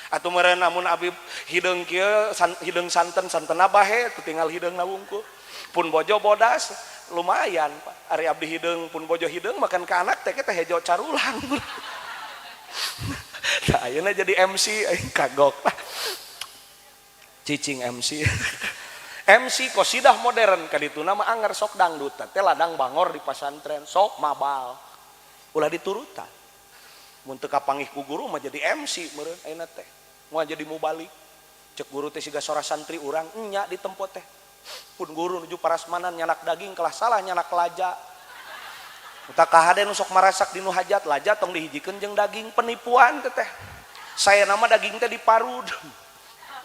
Atuh meureun lamun abi hideung kieu hideung santen santena bahe teu tinggal hideungna wungkul. Pun bojo bodas lumayan Pak. Ari abdi hideung pun bojo hideung makan ka anak teh teh hejo carulang. Nah, ayeuna jadi MC aing kagok lah. Cicing MC. MC qosidah modern kadituna mah anger sok dangdut teh ladang bangor di pasantren sok mabal. Ulah diturutan. Mun teu kapanggih ku guru mah jadi MC meureun ayeuna teh. Moal jadi mubalig. Cek guru teh siga sora santri urang nya di tempo teh. Pun guru nuju parasmanan nyanak daging kalah salah nyanak laja. Utak kahade nu sok marasak di nu hajat laja tong dihijikeun jeung daging penipuan teh teh. Saya nama daging teh diparud.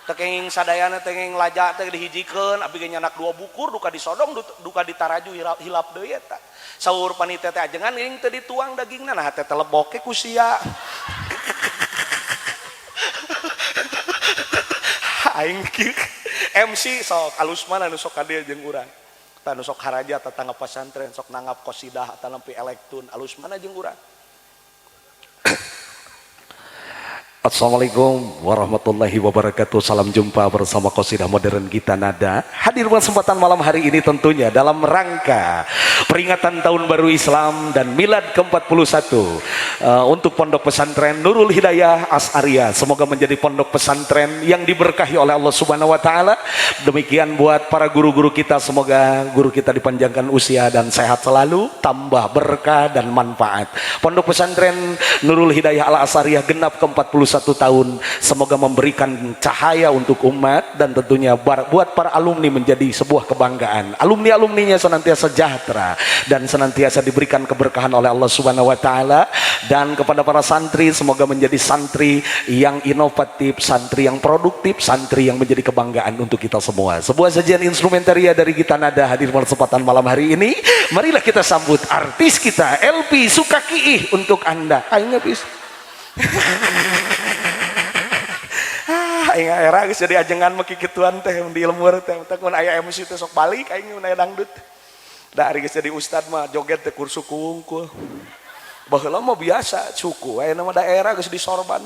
Teu kenging sadayana teh kenging laja teh dihijikeun abdi ge nyanak 2 bukur duka disodong duka ditaraju hilap deui eta. Saur panitia teh ajengan geuning teu dituang dagingna nah teh teleboke ku sia. Aing kieu MC sok alus mana nu sok ka dieu jeung urang. Tah nu sok haraja tetangga pasantren sok nanggap qosidah atawa nempi elektun alus mana jeung urang. Assalamualaikum warahmatullahi wabarakatuh. Salam jumpa bersama Qosidah Modern Gita Nada. Hadir kesempatan malam hari ini tentunya dalam rangka peringatan Tahun Baru Islam dan Milad ke-41 untuk Pondok Pesantren Nurul Hidayah As'ariyah. Semoga menjadi pondok pesantren yang diberkahi oleh Allah Subhanahu wa taala. Demikian buat para guru-guru kita, semoga guru kita dipanjangkan usia dan sehat selalu, tambah berkah dan manfaat. Pondok Pesantren Nurul Hidayah Al As'ariyah genap ke-41 ke-41 tahun. Semoga memberikan cahaya untuk umat dan tentunya buat para alumni menjadi sebuah kebanggaan. Alumni-alumninya senantiasa sejahtera dan senantiasa diberikan keberkahan oleh Allah Subhanahu wa taala. Dan kepada para santri, semoga menjadi santri yang inovatif, santri yang produktif, santri yang menjadi kebanggaan untuk kita semua. Sebuah sajian instrumentaria dari Gita Nada hadir pada kesempatan malam hari ini. Marilah kita sambut artis kita LP Sukakiih untuk Anda. Aing habis. Aing era geus jadi ajengan mah kikituan teh di ilmu teh. Teh mun aya MC teh sok balik aing mun aya dangdut. Da ari geus jadi ustad mah joget teh kur suku wungkul. Baheula mah biasa suku, aya nama daerah geus disorban.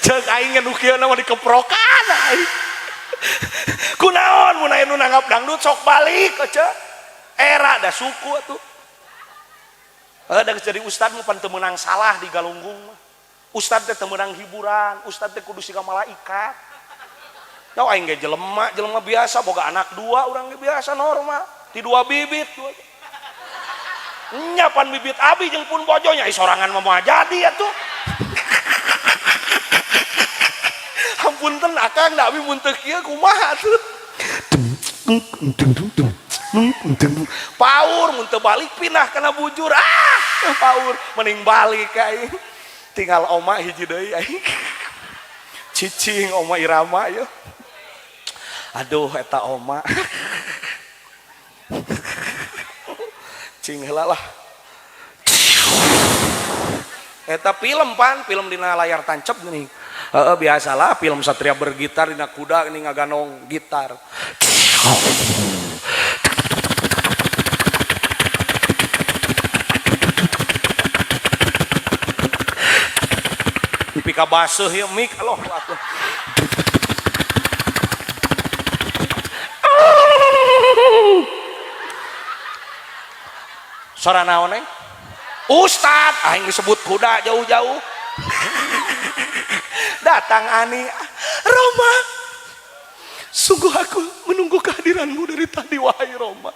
Cek aing nu kieu mah dikeprokan aing. Kunaon mun aya nu nanggap dangdut sok balik aja. Era da suku atuh. Heuh da geus jadi ustad mah pan teu meunang salah di galunggung mah. Ustad teh teu meunang hiburan, ustad teh kudu siga malaikat. Tau aing ge jelema, jelema biasa boga anak dua urang ge biasa normal, ti dua bibit dua. Nya pan bibit abi jeung pun bojo nya sorangan mah moal jadi atuh. Hampunten akang da abi mun teu kieu kumaha atuh. Paur mun teu balik pindah kana bujur. Ah, paur mending balik aing. Tinggal oma hiji deui aing. Cicing oma Irama ya. Aduh eta oma. Cing heula lah. Eta film pan, film dina layar tancap geuning. Heeh biasalah film satria bergitar dina kuda geuning ngaganong gitar. Pika baseuh ieu mik aloh atuh. Sora naon neng? Ustad, aing disebut kuda jauh-jauh. Datang Ani, Roma, sungguh aku menunggu kehadiranmu dari tadi wahai Roma.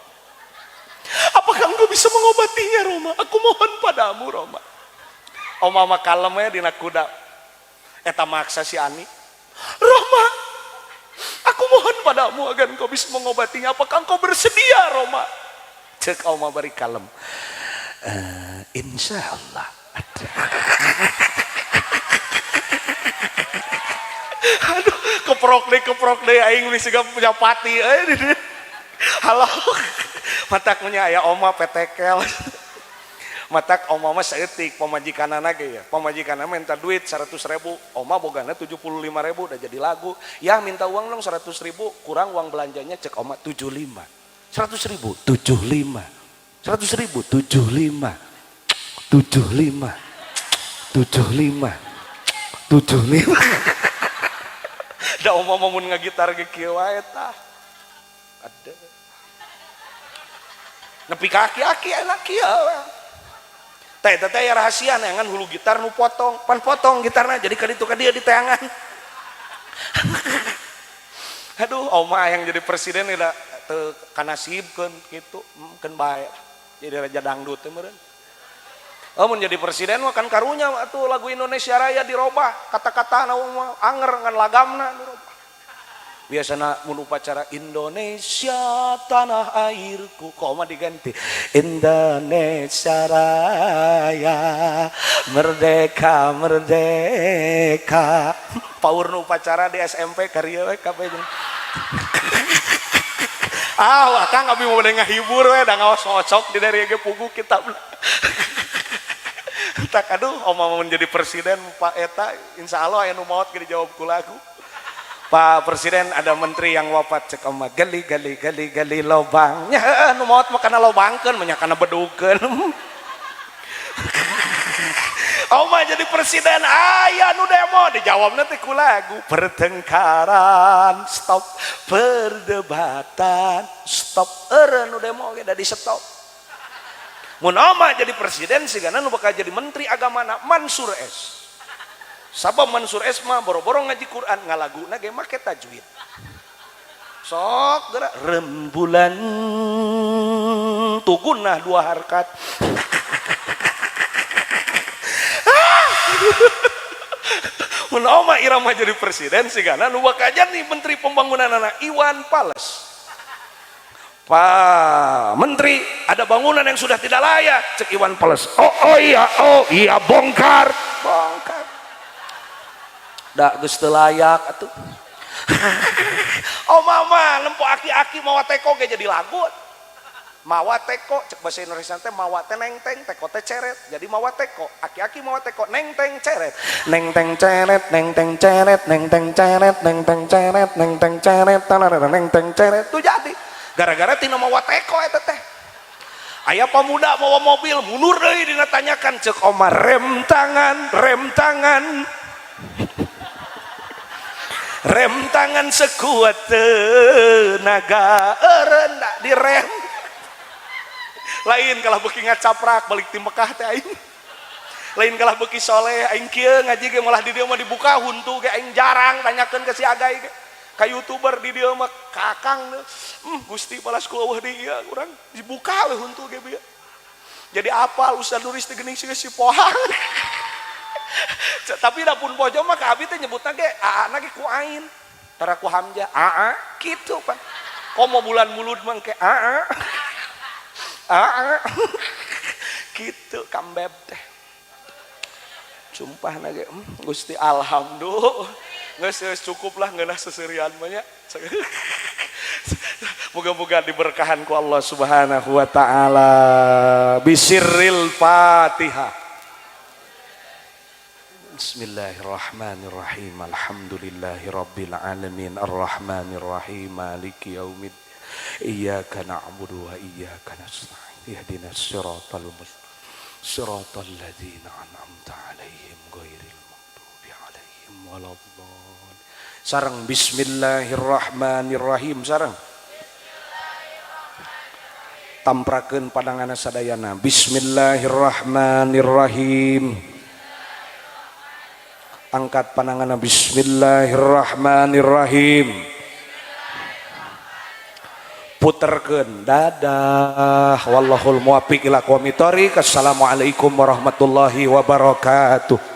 Apakah engkau bisa mengobatinya Roma? Aku mohon padamu Roma. Oma mah kalem we dina kuda. Eta maksa si Ani. Roma, aku mohon padamu agar engkau bisa mengobatinya. Apakah engkau bersedia Roma? Cek oma bari kalem. Insya Allah. Aduh, keprok deh aing geus siga punya pati euy. Halo. Matak nya aya oma petekel. Matak oma mah saeutik pamajikanana ge ya. Pamajikanana minta duit 100.000, oma bogana 75.000 udah jadi lagu. Ya minta uang dong 100.000, kurang uang belanjanya cek oma 75. 100.000 75. 100.000 75. 75. 75. 75. Da oma mah mun ngagitar ge kieu wae tah. Ada. Nepi ka aki-aki enak kieu. Teh teh teh rahasia neangan hulu gitar nu potong, pan potong gitarna jadi ka ditu ka dieu diteangan. Aduh, oma yang jadi presiden da teu kanasibkeun kitu, keun bae. Jadi raja dangdut teh meureun. Oh, mun jadi presiden mah kan karunya atuh lagu Indonesia Raya dirobah, kata-katana mah anger ngan lagamna dirobah. Biasana mun upacara Indonesia tanah airku, kok mah diganti Indonesia Raya merdeka merdeka. Paur nu upacara di SMP karya we kabeh jeung. Ah, akang abi mau ngahibur we da ngaos ngocok di dari ge pugu kitab. Tak aduh, oma mau menjadi presiden Pak eta insya Allah aya nu maot ge dijawab ku lagu. Pak Presiden ada menteri yang wafat cek oma gali gali gali gali lobang. Nya heueuh nu maot mah kana lobangkeun mah nya kana bedugkeun. Oma jadi presiden aya nu demo dijawabna teh ku lagu pertengkaran stop, perdebatan stop, eureun nu demo ge da di stop. Mun oma jadi presiden sigana nu bakal jadi menteri agamana Mansur S. Sabab Mansur S mah boro-boro ngaji Quran ngalaguna ge make tajwid. Sok gerak rembulan tugunah dua harkat. Mun Oma Irama jadi presiden sigana nu bakal jadi menteri pembangunan anak Iwan Fals. Pak Menteri, ada bangunan yang sudah tidak layak, cek Iwan Fals. Oh, oh iya, oh iya, bongkar, bongkar. Dak geus teu layak atuh. Oh mama, nempo aki-aki mawa teko ge jadi lagu. Mawa teko, cek bahasa Indonesia teh mawa teh nengteng, teko teh ceret. Jadi mawa teko, aki-aki mawa teko, nengteng ceret. Nengteng ceret, nengteng ceret, nengteng ceret, nengteng ceret, nengteng ceret, tanarara nengteng ceret. Tuh jadi. Gara-gara tina mawa teko eta teh. Aya pemuda mawa mobil, mundur deui dina tanyakan cek Omar rem tangan, rem tangan. Rem tangan sekuat tenaga, rendah direm. Lain kalah beuki ngacaprak balik ti Mekah teh aing. Lain kalah beuki soleh aing kieu ngaji ge malah di dieu mah dibuka huntu ge aing jarang tanyakeun ke si Agay ge. Ka YouTuber di dieu mah kakang Gusti balas ku eueuh di ieu urang dibuka we huntu ge bieu. Jadi apal Ustaz Nuris teh geuning siga si Pohang. Tapi da pun pojo mah ka abi teh nyebutna ge aa-na ge ku ain. Tara ku hamzah aa kitu pan. Komo bulan mulut mah ke aa. Aa. Kitu kambeb teh. Sumpah na ge Gusti alhamdulillah. Geus geus cukup lah ngeunah seserian mah nya. Moga-moga diberkahan ku Allah Subhanahu wa taala. Bisirril Fatihah. Bismillahirrahmanirrahim. Alhamdulillahi rabbil alamin arrahmanirrahim maliki yaumiddin. Iyyaka na'budu wa iyyaka nasta'in. Ihdinas siratal mustaqim. Siratal ladzina an'amta 'alaihim ghairil maghdubi 'alaihim waladdallin. Sareng bismillahirrahmanirrahim sareng. Tamprakeun pandanganna sadayana. Bismillahirrahmanirrahim. Angkat pandanganna bismillahirrahmanirrahim. Puterkeun dadah. Wallahul muwaffiq ila aqwamit thoriq. Assalamualaikum warahmatullahi wabarakatuh.